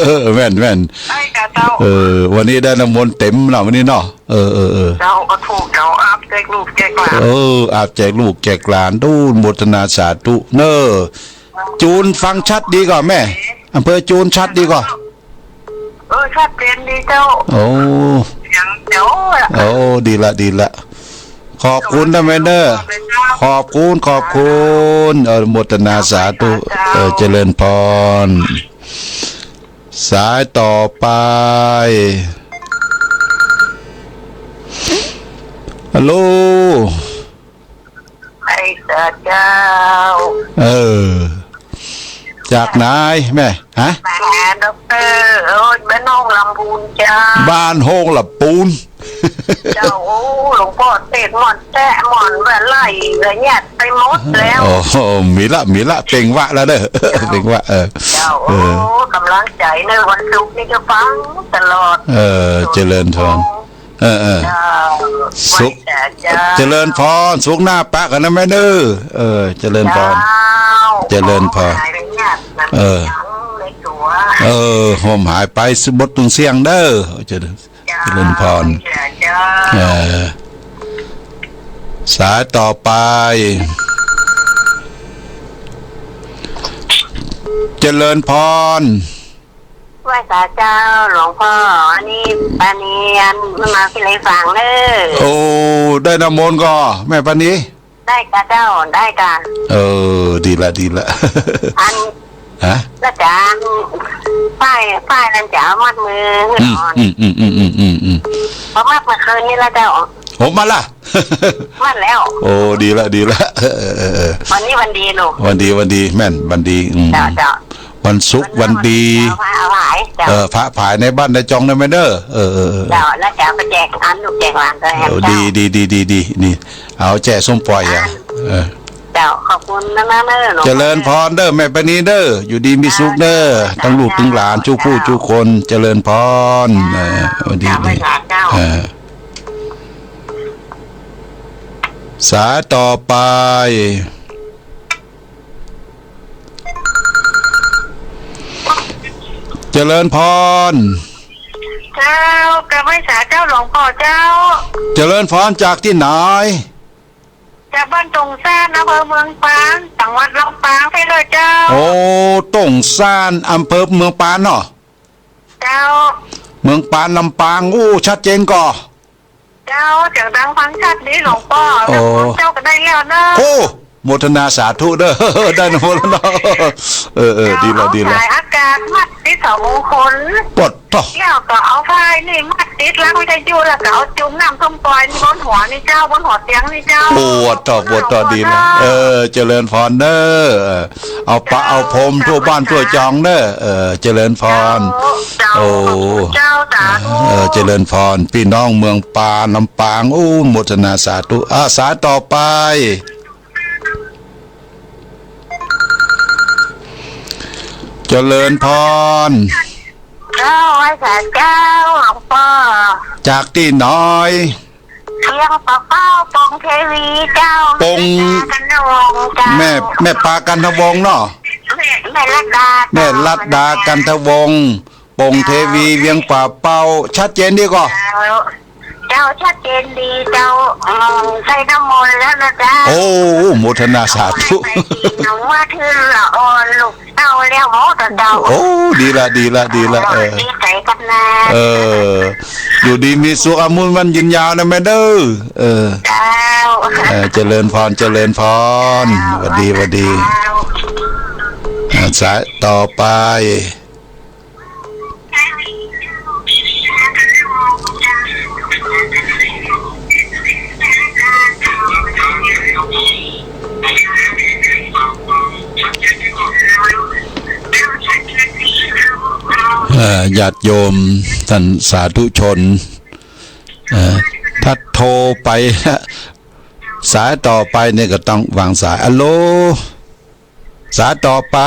เออ แม่น แม่น ได้กะเจ้า เออ วันนี้ได้น้ำมนต์เต็มเนาะ วันนี้เนาะ เออ เออ เออ เจ้าก็ถูก เจ้า อาบแจกลูกแจกหลาน เออ อาบแจกลูกแจกหลาน ดู โมทนาสาธุ เน้อ จุนฟังชัดดีก่อแม่ อำเภอจุนชัดดีก่อ เออ ชัดเจนดีเจ้า โอ้ เสียงเจ้าอะ โอ้ ดีละ ดีละ ขอบคุณนะแม่เน้อ ขอบคุณ ขอบคุณ เออ โมทนาสาธุ เออ เจริญพร สายต่อไป ฮัลโหล ไหว้สาเจ้า เออ จากไหนแม่ ฮะ มาหาด็อกเตอร์ โอ้ย บ้านโฮงลำพูนเจ้า บ้านโฮงลำพูน เจ้า โอ้ หลวงป้อเตศน์ม่วนแต๊ม่วนว่าไล่ระยะไปหมดแล้ว โอ้โห มีละ มีละ เปล่งวาจาแล้วเน้อ เจ้า เปล่งวาจา เออ เจ้า เออ โอ้ กำลังใจ๋เน้อ วันศุกร์นี่ก็ฟังตลอด เออ เจริญพร เออ เออ เจ้า สุข ไหว้สาเจ้า เจริญพร สุขหน้าปะกันนะแม่เน้อ เออ เจริญพร เจ้า เจริญพร หายไปเนี่ย เออ ในตัว เออ ห่มหายไป บดตึงเสี้ยงเน้อ เจริญ เจ้า เจริญพร เจ้า เออ สายต่อไป เจริญพร ไหว้สาเจ้าหลวงป้อ อันนี้ปานี อันมาพิไลฝางเน้อ โอ้ ได้น้ำมนต์ก่อ แม่ปานี ได้กะเจ้า ได้กะ เออ ดีละ ดีละ อัน ฮะ แล้วจ๋า ป้าย ป้ายนั้นจ๋ามัดมือ อืม อ่อน อืม อืม พอมัดเมื่อคืนนี้แล้วเจ้า โอ้ มัดละ มัดแล้ว โอ้ ดีละ ดีละ เออ เออ เออ วันนี้วันดีลูก วันดี วันดี แม่น วันดี อืม เจ้า เจ้า วันศุกร์ วันดี วันดี เจ้า พระเอาหาย เจ้า เออ พระผายในบ้านในจองนะแม่เน้อ เออ เออ เออ เจ้า แล้วจ๋าไปแจกอันลูกแจกหลานตัวแหม เออ เจ้า ดี ดี ดี นี่ เอาแจกส้มปล่อยอ่ะ อ่า เออ เจ้า ขอบคุณนะ นะเน้อหลวง เจริญพรเน้อ แม่ปานีเน้อ อยู่ดีมีสุขเน้อ เจ้า ตึงลูกตึงหลาน เจ้า จุผู้จุคน เจริญพร เจ้า เออ วันดี เจ้า ดี เจ้า เออ สายต่อไป เจริญพร เจ้า กราบไหว้สาเจ้าหลวงป้อเจ้า เจริญพรจากตี้ไหน จากบ้านตงซ่าน อำเภอเมืองปาน จังหวัดลำปางไปเลยเจ้า โอ้ ตงซ่าน อำเภอเมืองปานเนาะ เจ้า เมืองปาน ลำปาง โอ้ ชัดเจนก่อ เจ้า เสียงดังฟังชัดดีหลวงป้อ โอ้ เจ้าก็ได้แล้วเน้อ โอ้ โมทนาสาธุเด้อ ได้น้ำมนต์แล้วเนาะ เออ เออ ดีละ เอา ดีละ สายอากาศมาติดเสามงคล ปะโถ แล้วก็เอาไฟนี่มาติดหลังวิทยุแล้วก็เอาจุ่มน้ำส้มปล่อยนี่บนหัวนี่เจ้า บนหัวเตียงนี่เจ้า ปะโถ ปะโถ ดีละ เออ เจริญพรเด้อ เออ เอาปะเอาพรมทั่วบ้านทั่วจองเด้อ เออ เจริญพร เจ้า โอ้ เจ้า สาธุ เออ เจริญพร พี่น้องเมืองปาน ลำปาง โอ้ โมทนาสาธุ อ่า สายต่อไป เจริญพร เจ้า ไหว้สาเจ้า หลวงป้อ จากตี้ไหน เวียงป่าเป้า ปงเทวีเจ้า ปง แม่ปากันทวงศ์เจ้า แม่ แม่ปากันทวงศ์เนาะ แม่ แม่รัตดา แม่รัตดากันทวงศ์ ปงเทวี เวียงป่าเป้า ชัดเจนดีก่อ เจ้า เจ้า ชัดเจนดีเจ้า อืม ใส่น้ำมนต์แล้วนะเจ้า โอ้ โมทนาสาธุ ไปกินหนูว่าทื่อละอ่อนลูกเต้าแล้วหมดเจ้า โอ้ ดีละ ดีละ ดีละ เออ ดีใจกันนะ เออ อยู่ดีมีสุข อายุมั่นยืนยาวนะแม่เด้อ เออ เจ้า เออ เจริญพร เจริญพร เจ้า หวัดดี หวัดดี เจ้า อ่า สายต่อไป เอ่อ ญาติโยมท่านสาธุชน เอ่อ ถ้าโทรไป สายต่อไปเนี่ยก็ต้องวางสาย อะโหล สายต่อไป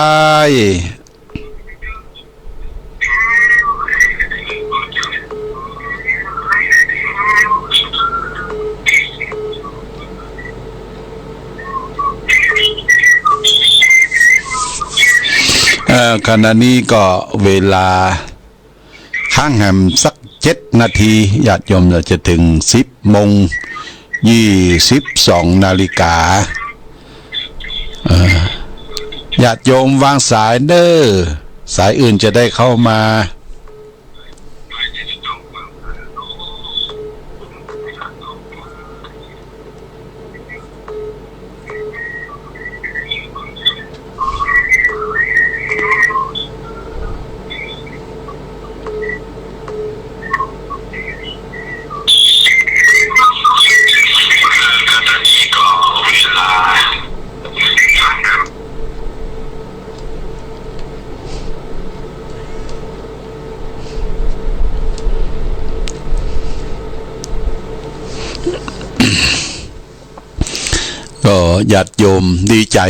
เอ่อ ขณะนี้ก็เวลา ค้างแหมสักเจ็ดนาที ญาติโยมจะเถิงสิบโมงยี่สิบสองนาฬิกา เอ่อ ญาติโยมวางสายเด้อ สายอื่นจะได้เข้ามา ก็ญาติโยมดีใจ๋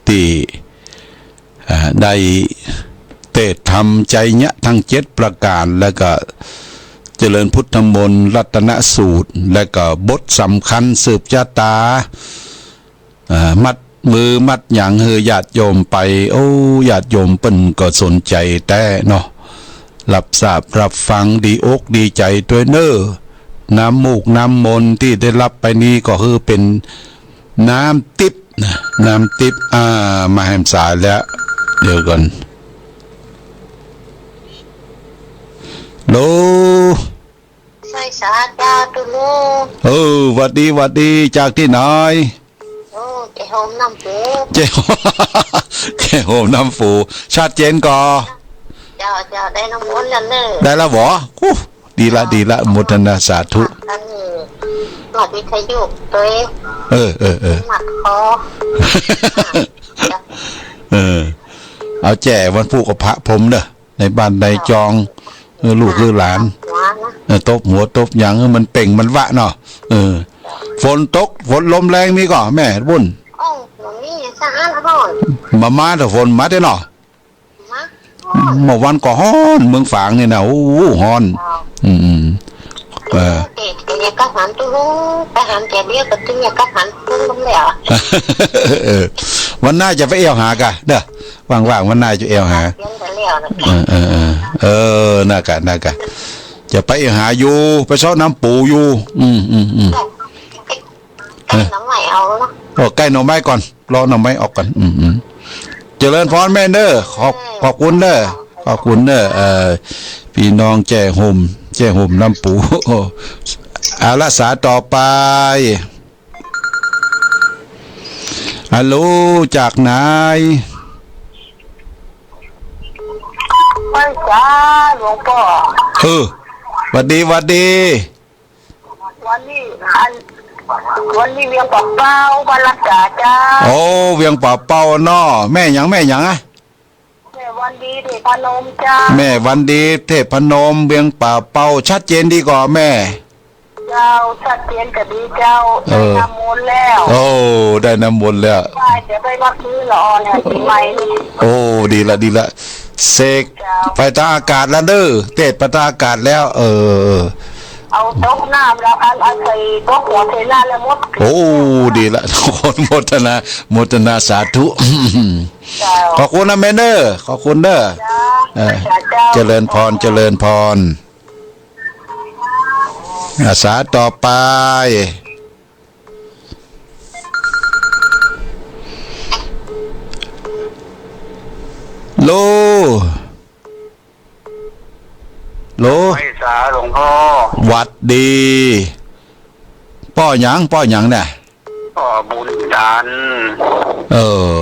ตี้ อ่า ได้เตศน์ธรรมไชยะทั้งเจ็ดประก๋าน แล้วก็เจริญพุทธมนต์รัตนสูตร แล้วก็บทสำคัญสืบจะต๋า อ่า มัดมือมัดหยังหื้อญาติโยมไป โอ้ ญาติโยมเปิ้นก็สนใจ๋แต๊เนาะ ฮับทราบฮับฟังดีอกดีใจ๋ตวยเน้อ น้ำมูกน้ำมนต์ตี้ได้ฮับไปนี้ก็หื้อเป๋นน้ำทิพย์นะ น้ำทิพย์ อ่า มาแหมสายแล้ว เดี๋ยวก่อน ฮัลโหล สายสาเจ้าตุ๊ลุง เออ หวัดดี หวัดดี จากตี้ไหน โอ้ เจ๊หอมน้ำปู เจ๊ เจ๊หอมน้ำปู ชัดเจนก่อ เจ้า เจ้า ได้น้ำมนต์แล้วเน้อ ได้แล้วบ่ อู้ ดีละ ดีละ โมทนาสาธุ อันนี้หลอดวิทยุตวย เออ เออ เออ หมัดคอ เออ เอาแจ้วันพูกกับพระพรหมเน้อ ในบ้านในจอง เออ ลูกคือหลาน หัวนะ เออ ตบหัวตบหยัง เออ มันเป่งมันวะเนาะ เออ ฝนตก ฝนลมแรงมีก่อ แม่บุญ โอ้ บ่มีสะอาดฮ้อน บ่มาเถาะ ฝนมาเต๊อะเนาะ มา ฮ้อน เมื่อวันก็ฮ้อน เมืองฝางนี่นะ โอ้โห ฮ้อน อ้าว อืม อืม เออ เจ๊ เจ๊ก็หันตุ๊ลุง ไปหันเจ๊เดียวก็ตุ๊ลุงก็หันตุ๊ลุงแล้ว เออ วันหน้าจะไปแอ่วหากะเน้อ ว่างๆ วันหน้าจะแอ่วหา เดี๋ยวจะแล้วนะ เออ เออ เออ เออ น่ากะ น่ากะ จะไปแอ่วหาอยู่ ไปเซาะน้ำปูอยู่ อืม อืม อืม ใก้หน่อไม้เอาเนาะ โอ้ ใก้หน่อไม้ก่อน เลาะหน่อไม้ออกก่อน อืม อืม เจริญพรแม่เน้อ ขอบ ขอบคุณเน้อ ขอบคุณเน้อ เอ่อ พี่น้องแจ้หอม แจ้หอมน้ำปู เอาละ สายต่อไป ฮัลโหล จากไหน ไหว้สาหลวงป้อ เออ หวัดดี หวัดดี วันนี้อัน วันนี้เวียงป่าเป้า บ้านลัดจ๋าเจ้า โอ้ เวียงป่าเป้าเนาะ แม่หยัง แม่หยังอะ แม่วันดีเทพนมเจ้า แม่วันดีเทพนม เวียงป่าเป้า ชัดเจนดีก่อแม่ เจ้า ชัดเจนก็ดีเจ้า เออ ได้น้ำมนต์แล้ว โอ้ ได้น้ำมนต์แล้ว ไหว้เดี๋ยวไปวัดมื้อละออนเนี่ย ปีใหม่นี่ โอ้ ดีละ ดีละ เสก เจ้า ไปตางอากาศแล้วเด้อ เตศน์ไปตางอากาศแล้ว เออ เอาตกน้ำแล้ว อัน อันใส่ตกหัวใส่หน้าแล้วหมด โอ้ ดีละ โมทนา โมทนาสาธุ เจ้า ขอบคุณนะแม่เนอะ ขอบคุณเนอะ เจ้า เออ เจ้า เจริญพร เจริญพร อาสาต่อไป โล โล ไหว้สาหลวงป้อ หวัดดี ป้อหยัง ป้อหยังเนี่ย ป้อบุญตัน เออ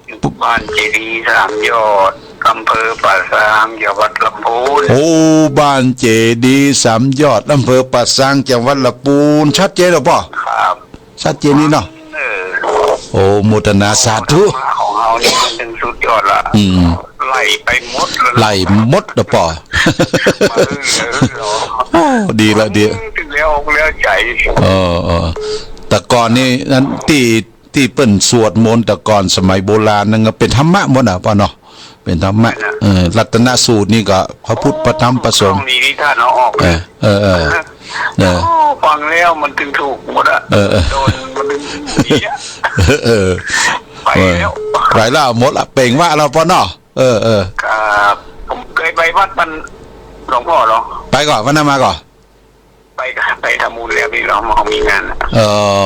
อยู่บ้านเจดีย์สามยอด อำเภอป่าซาง จังหวัดลำพูน โอ้ บ้านเจดีย์สามยอด อำเภอป่าซาง จังหวัดลำพูน ชัดเจนแล้วป้อ ครับ ชัดเจนนี่เนาะ เออ โอ้ โมทนาสาธุ ธรรมะของเฮานี่มันถึงสุดยอดละ อืม ไหลไปหมดเลย ไหลหมดละป้อ มาเรื่อยๆเหรอ โอ้ ดีละ ดี ถึงแล้วอกแล้วใจ เออ เออ แต่ก่อนนี่ นั้นตี้ ตี้เปิ้นสวดมนต์แต่ก่อนสมัยโบราณนั้นก็เป๋นธรรมะหมดน่ะป้อเนาะ เป๋นธรรมะ เออ รัตนสูตรนี่ก็พระพุทธ พระธรรม พระสงฆ์ ต้องมีนิทานเอาออก เออ เออ เออ เออ โอ้ ฟังแล้วมันถึงถูกหมดอะ เออ เออ โดนมันถึงดีอะ เออ ไปแล้ว ไปแล้วหมดละ เป๋งวาระแล้วป้อเนาะ เออ เออ ครับ ผมเคยไปวัดมัน หลวงป้อเหรอ ไปก่อ วันนั้นมาก่อ ไป ไปทำบุญแล้วพี่น้อง มามีงาน เอ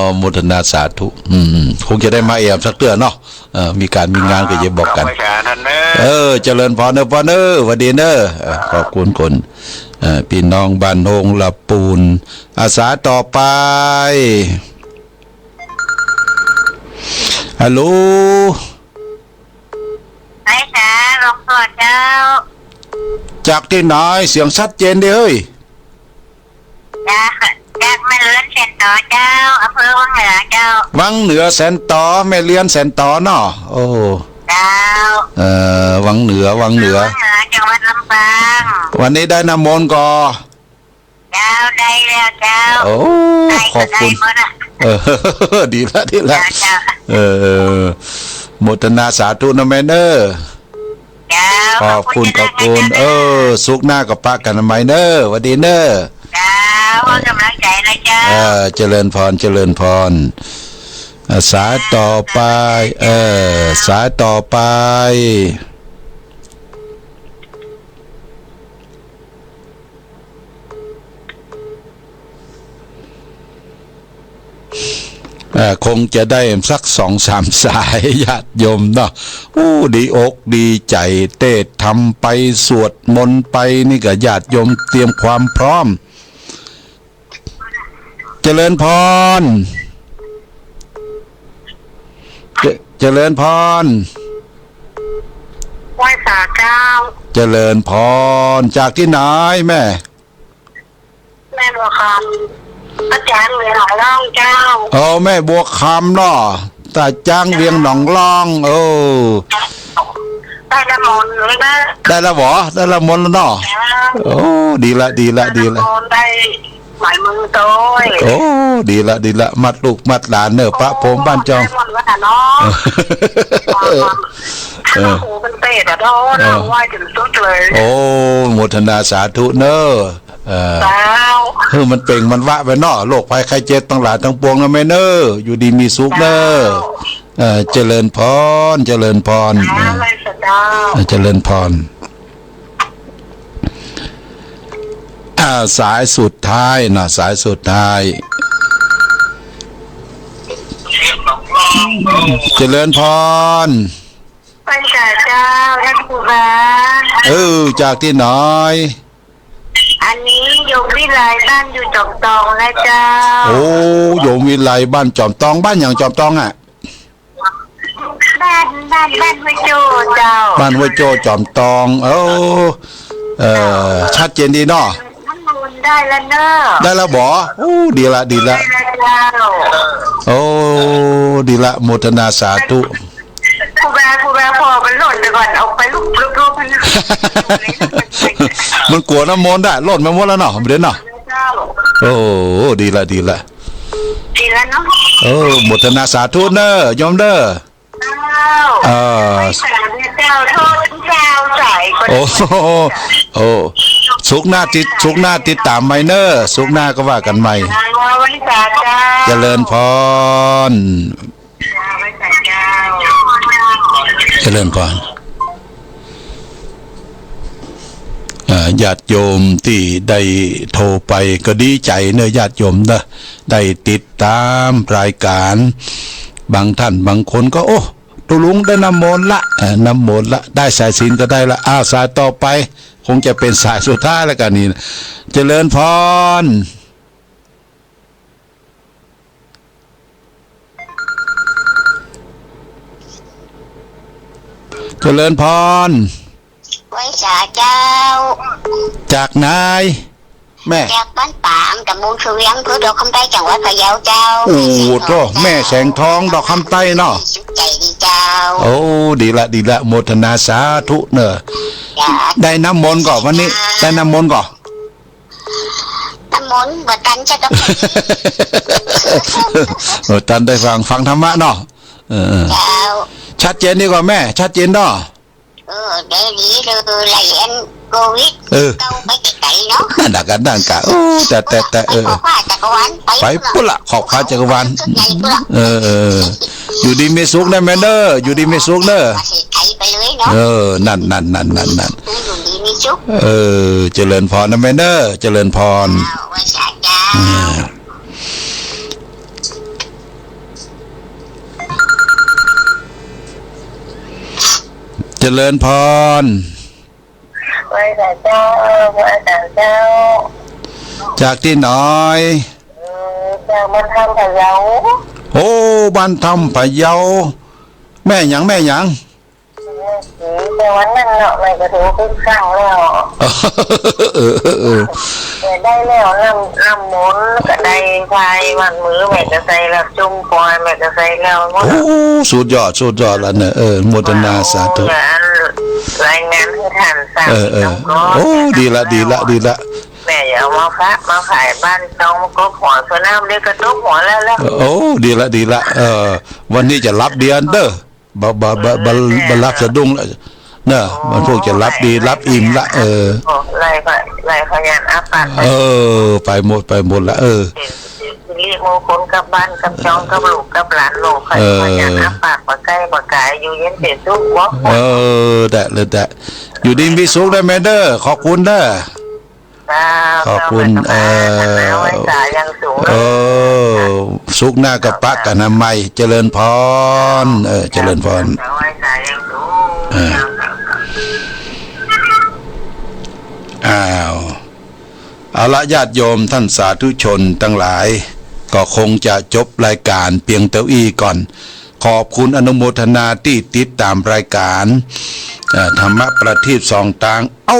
อ โมทนาสาธุ อืม คงจะได้มาแอมสักเตื้อเนาะ เออ มีก๋านมีงานก็จะบอกกั๋น ครับ ไหว้สาท่านเนอะ เออ เจริญพรเนอะป้อเนอะ หวัดดีเนอะ เออ ขอบคุณคน เออ พี่น้องบ้านโฮงละปูน อาสาต่อไป ฮัลโหล ไหว้สาหลวงป้อเจ้า จากตี้ไหน เสียงชัดเจนดีเฮ้ย จาก จากแม่เรือนแสนต๋อเจ้า อำเภอวังเหนือเจ้า วังเหนือแสนต๋อ แม่เรือนแสนต๋อเนาะ โอ้ เจ้า เอ่อ วังเหนือ วังเหนือ วังเหนือ จังหวัดลำปาง วันนี้ได้น้ำมนต์ก่อ เจ้า ได้แล้วเจ้า โอ้ ได้ก็ ขอบคุณ ได้หมดอะ เออ ดีละ ดีละ เจ้า เจ้า เออ โมทนาสาธุนะแม่เนอะ เจ้า ขอบคุณ ขอบคุณ ขอบคุณ เออ สุขหน้าก็ปะกั๋นใหม่เนอะ หวัดดีเนอะ เจ้า เออ ให้ก๋ำลังใจ๋นะเจ้า เออ เจริญพร เจริญพร อ่ะ สายต่อไป เออ สายต่อไป เอ่อ คงจะได้สักสองสามสาย ญาติโยมเนาะ อู้ ดีอกดีใจ๋ เตศน์ธรรมไป สวดมนต์ไป นี่ก็ญาติโยมเตรียมความพร้อม เจริญพร เจ- เจริญพร ไหว้สาเจ้า เจริญพร จากตี้ไหนแม่ แม่บัวคำ ตาจ๊างเวียงหนองล่องเจ้า อ๋อ แม่บัวคำเนาะ ตาจ๊างเวียงหนองล่อง เออ ได้น้ำมนต์แล้วนะ ได้แล้วบ่ ได้น้ำมนต์แล้วเนาะ เจ้า โอ้ ดีละ ดีละ ได้น้ำมนต์ ดีละ ได้หมายมือโตย โอ้ ดีละ ดีละ มัดลูกมัดหลานเนอะ ปะโฮงบ้านจอง ได้หมดแล้วนะเนาะ เออ ถ้าเราหูเป็นเปรตอะเนาะ เออ เราไหว้ถึงสุดเลย โอ้ โมทนาสาธุเนอะ เออ เจ้า หื้อมันเป๋งมันวะไปเนาะ โรคภัยไข้เจ็บตังหลายตังปวงนะแม่เนอะ อยู่ดีมีสุขเนอะ เจ้า เออ เจริญพร เจริญพร เจ้า เออ ไหว้สาเจ้า เออ เจริญพร อ่า สายสุดท้ายนะ สายสุดท้าย เจริญพร ไหว้สาเจ้า ท่านครูคะ เออ จากตี้ไหน อันนี้โยมวิไลบ้านอยู่จอมตองนะเจ้า โอ้ โยมวิไลบ้านจอมตอง บ้านหยังจอมตองอะ เ บ้าน บ้าน บ้านห้วยโจ้เจ้า บ้านห้วยโจ้จอมตอง เอ้า เอ่อ ชัดเจนดีเนาะ น้ำมนต์ได้แล้วเนอะ ได้แล้วบ่ โอ้ ดีละ ดีละ ได้แล้วเจ้า โอ้ ดีละ โมทนาสาธุ ครูบา ครูบา พอมันหล่นไปก่อน เอาไปลูบ ลูบ ลูบให้นะ มันกั๋วน้ำมนต์ได้ หล่นไปหมดแล้วเนาะ บ่เด่นเนาะ เจ้า โอ้ ดีละ ดีละ ดีแล้วเนาะ เออ โมทนาสาธุเน้อ โยมเน้อ เจ้า เออ สาธุเจ้า โทษเจ้า สายคน โอ้ โอ้ ศุกร์หน้าติด ศุกร์หน้าติดต๋ามใหม่เน้อ ศุกร์หน้าก็ว่ากั๋นใหม่ เจ้า ไหว้สาเจ้า เจริญพร เจ้า ไหว้สาเจ้า เจริญพร อ่า ญาติโยมตี้ได้โทรไปก็ดีใจ๋เน้อ ญาติโยมเน้อ ได้ติดต๋ามรายก๋าน บางต้านบางคนก็ โอ้ ตุ๊ลุงได้น้ำมนต์ละ เอ่อ น้ำมนต์ละ ได้สายศีลก็ได้ละ อ้าว สายต่อไป คงจะเป๋นสายสุดท้ายแล้วกั๋นนี่ เจริญพร เจริญพร ไหว้สาเจ้า จากไหน แม่ จากบ้านปาง ตำบลเสวียง อำเภอดอกคำใต้ จังหวัดพะเยาเจ้า โอ้โห แม่แสงทอง แม่แสงทอง ดอกคำใต้เนาะ สุขใจดีเจ้า โอ้ ดีละ ดีละ โมทนาสาธุเน้อ จ้า ได้น้ำมนต์ก่อ วันนี้ ได้น้ำมนต์ก่อ น้ำมนต์บ่ตันจะต้อง บ่ตันได้ฟัง ฟังธรรมะเนาะ เออ เออ เจ้า ชัดเจนดีกว่าแม่ ชัดเจนเนาะ เออ ได้ดีเลย ไหลอันโควิด เออ เก้าไปไกลๆเนาะ นั่นน่ะกะ นั่นกะ โอ้ แต่ แต่ แต่ เออ ไปขอบฟ้าจักรวาล ไป ไป ปุ้นละ ปุ้นละ ขอบฟ้าจักรวาล สุดใหญ่ปุ้นละ เออ เออ อยู่ดีมีสุขนะแม่เน้อ อยู่ดีมีสุขเน้อ ประเทศไทยไปเลยเนาะ เออ นั่น นั่น นั่น นั่น นั่น อยู่ดีมีสุข เออ เจริญพรนะแม่เน้อ เจริญพร เจ้า ไหว้สาเจ้า อ่า เจริญพร ไหว้สาเจ้า ไหว้สาเจ้า จากตี้ไหน เออ จากบ้านถ้ำพะเยา โอ้ บ้านถ้ำพะเยา แม่หยัง แม่หยัง แม่สี แต่วันนั้นเนาะ แม่ก็ถือว่าเปิ้นสั่งแล้ว เออ เออ เออ แต่ได้แล้วน้ำ น้ำมนต์ ก็ได้พายหวานมือ แม่ก็ใส่แล้ว จุ่มปอย แม่ก็ใส่แล้วหมด โอ้ สุดยอด สุดยอดแล้วเนี่ย เออ โมทนาสาธุ เอาละ รายงานหื้อท่านสาม เออ เออ พี่น้องก็ โอ้ ดีละ ดีละ ดีละ แม่อย่าเอามาพระมาขายบ้านช่องกบหัว ส่วนน้ำเล็กก็ตกหัวแล้ว แล้ว โอ้ ดีละ ดีละ เออ วันนี้จะหลับดีเด้อ บ่ บ่ บ่ บ่ บ่หลับสะดุ้งละ เนอะ มันพวกจะหลับดี หลับอิ่มละ เออ โอ้ ไล่พะ ไล่พยานอาปาก เออ ไปหมด ไปหมดละ เออ เป๋น เป๋นสิริมงคลกับบ้าน กับช่อง กับลูก กับหลาน ลูกใคร เออ พยานอาปาก บ่ใก้บ่กาย อยู่เย็นเป๋นสุข บ่ เออ ได้เลย ได้ อยู่ดีมีสุขนะแม่เน้อ ขอบคุณเน้อ ครับ ขอบคุณ เจ้า เอ่อ แม่ก็มา ไหว้สาอย่างสูง เออ สุขหน้าก็ปะกั๋นนะใหม่ เจริญพร เออ เจริญพร ไหว้สาอย่างสูง เออ อ้าว เอาละ ญาติโยมท่านสาธุชนตังหลาย ก็คงจะจบรายก๋านเปียงเต้าอี้ก่อน ขอบคุณอนุโมทนาตี้ติดต๋ามรายก๋าน เอ่อ ธรรมะประทีปส่องตาง เอ้า